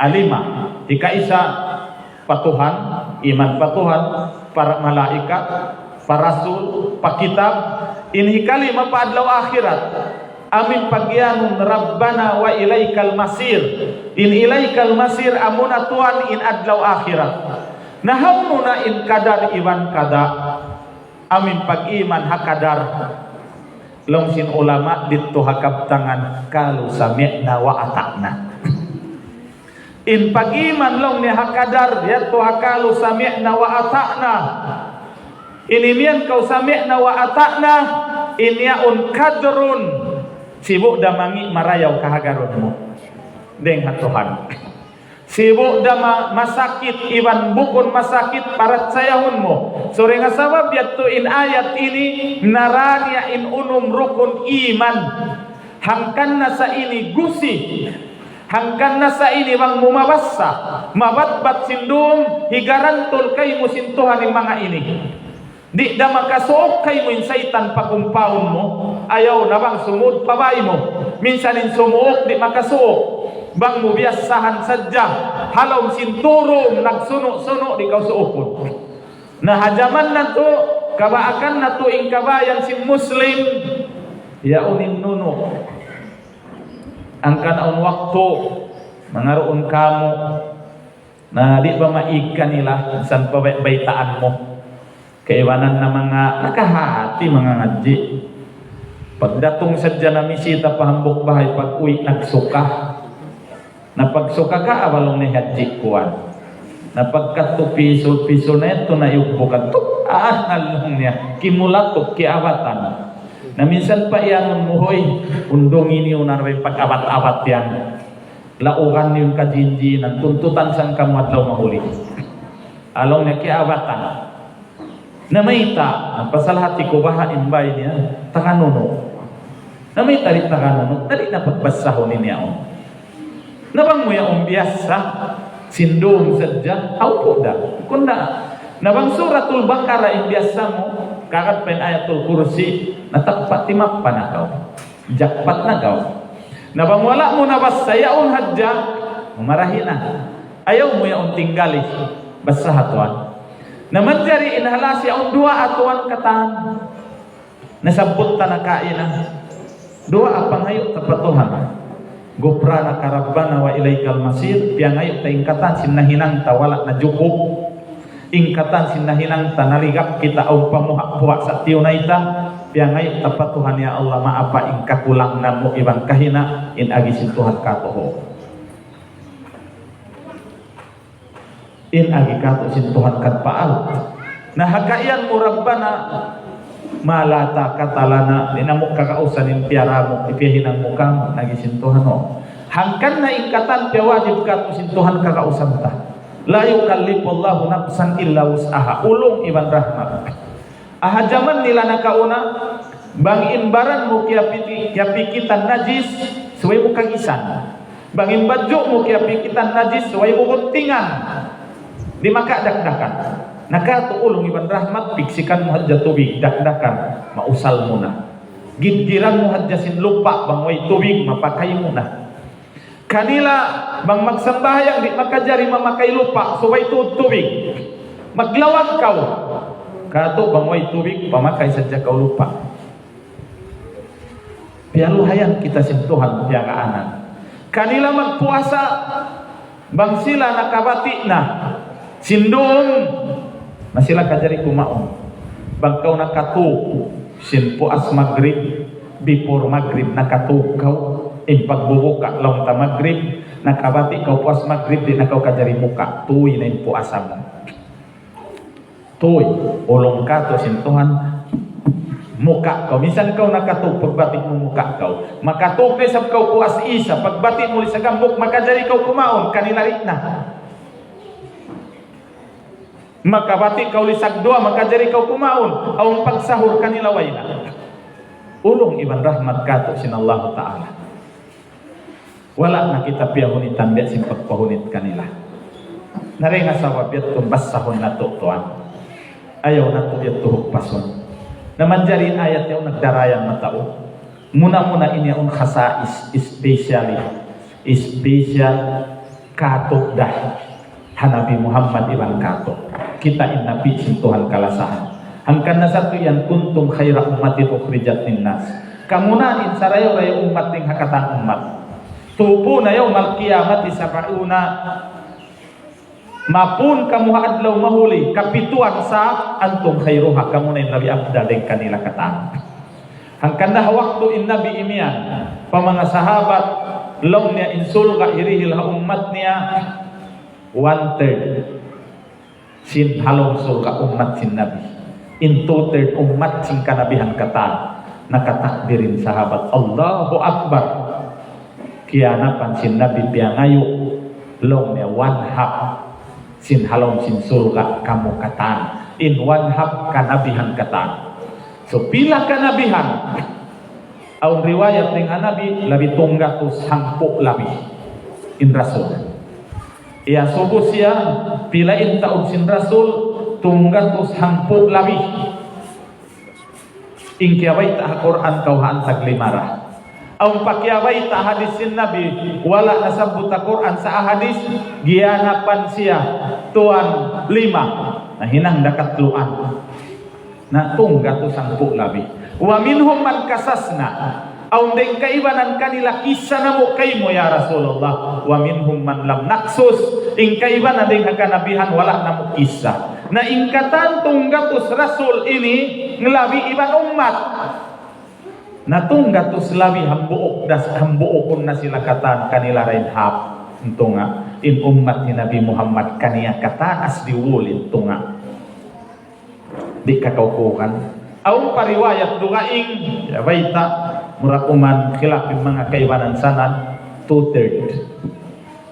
Lima. Hikaisa, pa Tuhan, iman pa Tuhan, pa malaikat, pa rasul, pa kitab, in hikalima pa adlaw akhirat. Amu in pagiyanun ربنا وإليك المصير. In إليك المصير, amuna tuwan in adlaw akhirat. Na hawnu na in qadar iban qada? Amu in pag-iman ha qadar. Laung sin ulama didtu ha kabtangan, قالوا سمعنا وأطعنا. In pag-iman laung niya ha qadar, yadtu ha قالوا سمعنا وأطعنا. In imiyan kaw سمعنا وأطعنا, in yaun qadrun. Sibu' da mangi' marayaw kahagarun mu. Dayn ha Tuhan. Sibu' da ma-, masakit, iban bukun masakit, parachayahun mu. So, dayn ha sabab yadtu in ayat ini, nara niya in unum rukun iman. Hangkan na sa ini gusi. Hangkan na sa ini bang mu mabassa, mabatbat sin dum, higarantul kaymu sin Tuhan in manga ini. Di' da makasuuk kaymu in saytan pa kumpaun mu, ayaw na bang sumud pa bay mu. Minsan in sumuuk di' makasuuk. Bang mu biyasahan sadja, ha lawm sin turum, nagsunu'-sunu' di' kaw suukun. Na ha jaman natu', kabaakan natu' in kabayan sin Muslim, yaun in nunu'. Hangkan awn waktu, mangaruun kamu, na di' ba maig kanila, minsan pa bay-, baytaan mu. Kaibanan na manga nakahati, mangangadji'. Pagdatung sadja na misita pa hambuuk bahay, pag-uwi' nagsuka. Na pagsuka ka, abalung na hadji' kuwan. Na pagkatu pisul-pisul na yadtu na iyugbukan. Tuk, ah, nalung niya. Kimulatuk, kiabatan. Na minsan pa iyanun mu, "Hoy, undungi niyu na rin pag-abat-abat yan. Laugan niyu in kajinjinan, tuntutan san kamu adlaw mahuli." Laung niya kiabatan. Na mayta', na pasal hati ku baha' in bay niya, taga nunu'. Na mayta' di' taga nunu', na di' na pagbasahun ini yaun. Na bang mu yaun biyasa, sin dum sadja, awpu' da. Kunda, na bang Suratul Baqarah in biyasa mu, kagad pa in Ayatul Kursi, na tagpa' timappa na kaw. Jackpot na kaw. Na bang wala' mu nabassa yaun hadja, marahi na. Ayaw mu yaun tinggali. Bassa ha tuwan. Na manjari in halas yaun duwaa ha tuwan katan. Nasabbut ta na kaina. Duwaa pangayu' ta pa Tuhan. غفرانك ربنا وإليك المصير. Piyangayu' ta in katan sin nahinang ta wala' najukup. In katan sin nahinang ta naligap kita awn pamuha'-puha' sa tiyunay ta, piyangayu' ta pa Tuhan, "Ya Allah, maapa in kakulang namu' iban kahina', in agi sin Tuhan katuhu. In agi katu' sin Tuhan kan paal." Na ha kaiyan mu, "Rabbana ma la taqata lana," di' namu' kagausan in piyara mu, in piyahinang mu kamu, agi sin Tuhan, o. Hangkan na in katan piyawajib katu' sin Tuhan kagausan ta. لا يكلف الله نفسا إلا وسعها. Ulung iban rahmat. Ha jaman nila nakauna, bang in baran mu kiyapiti-, kiyapikitan najis, subay mu kagisan. Bang in badju' mu kiyapikitan najis, subay mu guntingan. Di' makadakdakan. Na katu' ulung iban rahmat, piksikan mu hadja tubig, dakdakan, mausal mu na. Giddiran mu hadja sin lupa', bang way tubig, mapakay mu na. Kanila, bang magsambahayang, di' makajari mamakay lupa', subay tuud tubig. Maglawag kaw. Katu', bang way tubig, pamakay sadja kaw lupa'. Piyaluhayan kita sin Tuhan, piyagaanan. Kanila magpuasa, bang sila nakabati' na sin dum, na sila kajari kumaun. Bang kaw nakatug sin puas Magrib, before Magrib nakatug kaw, in pagbubuka laung ta Magrib, nakabati' kaw puas Magrib, di' na kaw kajari muka, tuy na in puasa mu. Tuy, ulung katu' sin Tuhan, Muka' kaw. Minsan kaw nakatug, pagbati' mu muka' kaw. Makatug na isab kaw puas isa, pagbati' mu lisag hambuuk, makajari kaw kumaun, kanila di' na. Makabati' kaw lisag duwa, makajari kaw kumaun, awn pagsahur, kanila way na. Ulung iban rahmat kātu' sin Allahu Ta'ala. Wala' na kita piyahunitan biya' sin pagpahunit kanila. Na dayn ha sabab yadtu basahun natu' tuwan. Ayaw natu' yadtu hukpasun. Na manjari in ayat yaun nagdarayan mataud. Muna-muna in yaun khasais, especially, special kātu' da ha Nabi Muhammad iban kātu'. Kita in Nabi sin Tuhan kalasahan. Hangkan na sa tu yan, "Kuntum khaira ummatin ukhrijat linnas." Kamu na in sarayaw-rayaw ummat dayn ha katan ummat. Tupuna yawmal qiyamati sab'una. Mapun kamu ha adlaw mahuli, kapituan sa, "Antum khairuha," kamu na in labi afdal dayn kanila katan. Hangkan na ha waktu in Nabi imiyan pa manga sahabat, laung niya in surga' hirihil ha ummat niya, one third sin ha lawm surga' ummat sin Nabi. In two third ummat sin kanabihan katan. Nakatakbir in sahabat, "Allahu Akbar." Kiyanapan sin Nabi piyangayu', laung niya one half sin ha lawm sin surga' kamu katan. In one half kanabihan katan. So, pila kanabihan? Awn riwayat dayn ha Nabi, labi tunggatus hangpu' labi in Rasul. Iyasubu siya, pila in taud sin Rasul, tunggatus hangpu' labi. In kiyabayta' ha Qur'an kawhaan taglimara. Awn pa kiyabayta' hadis sin Nabi, wala' nasabbut ha Qur'an sa' hadis, giyanapan siya, tuwan lima, na hinang da katluan. Na tunggatus hangpu' labi. Wa minhum man qasasna. Awn dayn kaibanan kanila kissa namu' kaymu, ya Rasulullah. Wa minhum man lam naqsus. In kaibanan dayn ha kanabihan wala' namu' kissa. Na in katan tunggatus rasul ini nglabi iban ummat. Na tunggatus labi hambuuk das, hambuukun na sila katan kanila dayn hap. Tunga', in ummat ni Nabi Muhammad kaniya katan as di wulin tunga'. Di' kakaukuhan. Awn pa riwayat dugaing, ya, bayta', mura kuman khilaf in manga kaibanan sanad, two third.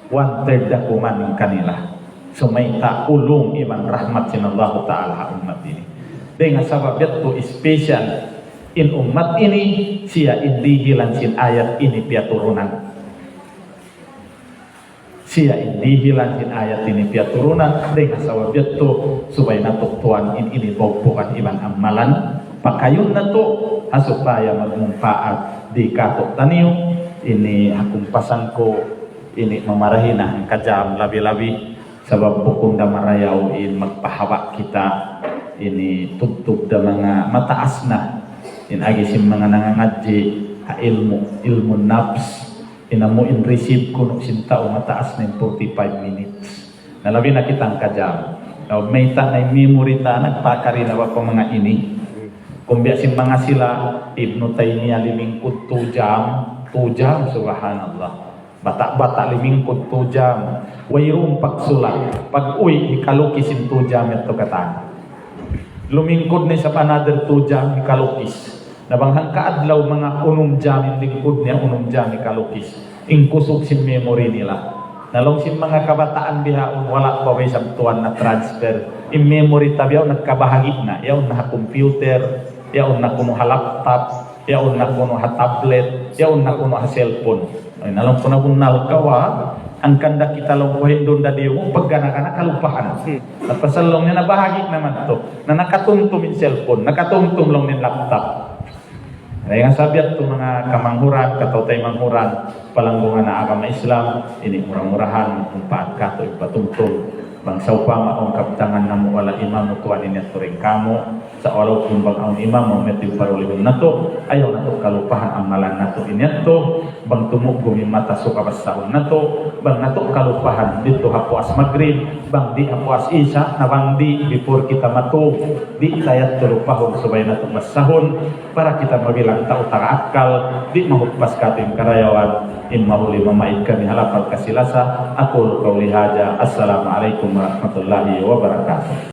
One third da kuman in kanila. So mayta' ulung iban rahmat sin Allahu Ta'ala ha ummat ini. Dayn ha sabab yadtu special in ummat ini, siya in dihilan sin ayat ini piyaturunan. Siya in dihilan sin ayat ini piyaturunan, dayn ha sabab yadtu, subay natu' tuwan in ini baubukan iban amalan, pakayun natu', ha supaya magmumpaat di katu' taniyu, ini ha kumpasan ku, ini mamarahi na hangka jam labi-labi, sabab bukun da marayaw in magpahaba' kita, ini tubtub da manga mataas na, in agi sin manga nangangadji' ha ilmu', ilmu' nafs, in amu in receive kunu' sin tau mataas na in forty-five minutes. Na labi na kita hangka jam. Na mayta' na in memory ta nagpakari na ba pa manga ini. Kum biya' sin manga sila Ibnu Taymiyyah limingkud two jam, two jam, subhanallah. Bata'-bata' limingkud two jam. Wayruun pagsulat. Pag-uwi', hikalukis in two jam yadtu katan. Lumingkud na isab another two jam, hikalukis. Na bang hangka adlaw manga unum jam in lingkud niya, unum jam hikalukis. In kusug sin memory nila. Na laung sin manga kabataan bihaun, wala' pa ba isab tuwan na-transfer. In memory ta bihaun nagkabahagi' na. Yaun na ha computer, yaun na kunu' ha laptop, yaun na kunu' ha tablet, yaun na kunu' ha cellphone. Ay, na laung ku na bunnal kaw, ha? Hangkan da kita laung ku hindun da diyu mu, pagga na ka na kalupahan. Na pasal laung niya nabahagi' na madtu. Na nakatumtum in cellphone, nakatumtum laung niya in laptop. Dayn ha sabab yadtu manga kamanghuran, kataw-taymanghuran, palanggungan ha agama Islam, ini mura-murahan, mumpaat katu' in patumtum. Bang sawpama awn kabtangan namu' wala' imamu tuwan ini aturin kamu, sa' walaupun bang awn imamu, mati parulihun natu', ayaw natu' kalupahan amalan natu' ini yadtu, bang tumugum in mata suka basahun natu', bang natu' kalupahan didtu ha puas magrib, bang di' ha puas isa, na bang di' before kita matug, di' ta yadtu lupahun subay natu' basahun, para kita mabilang tau taga akkal, di' mahukpas katu' in karayawan, in mahuli mamaid kami ha lapal kasi-lasa. أقول قولي هذا. السلام عليكم ورحمة الله وبركاته.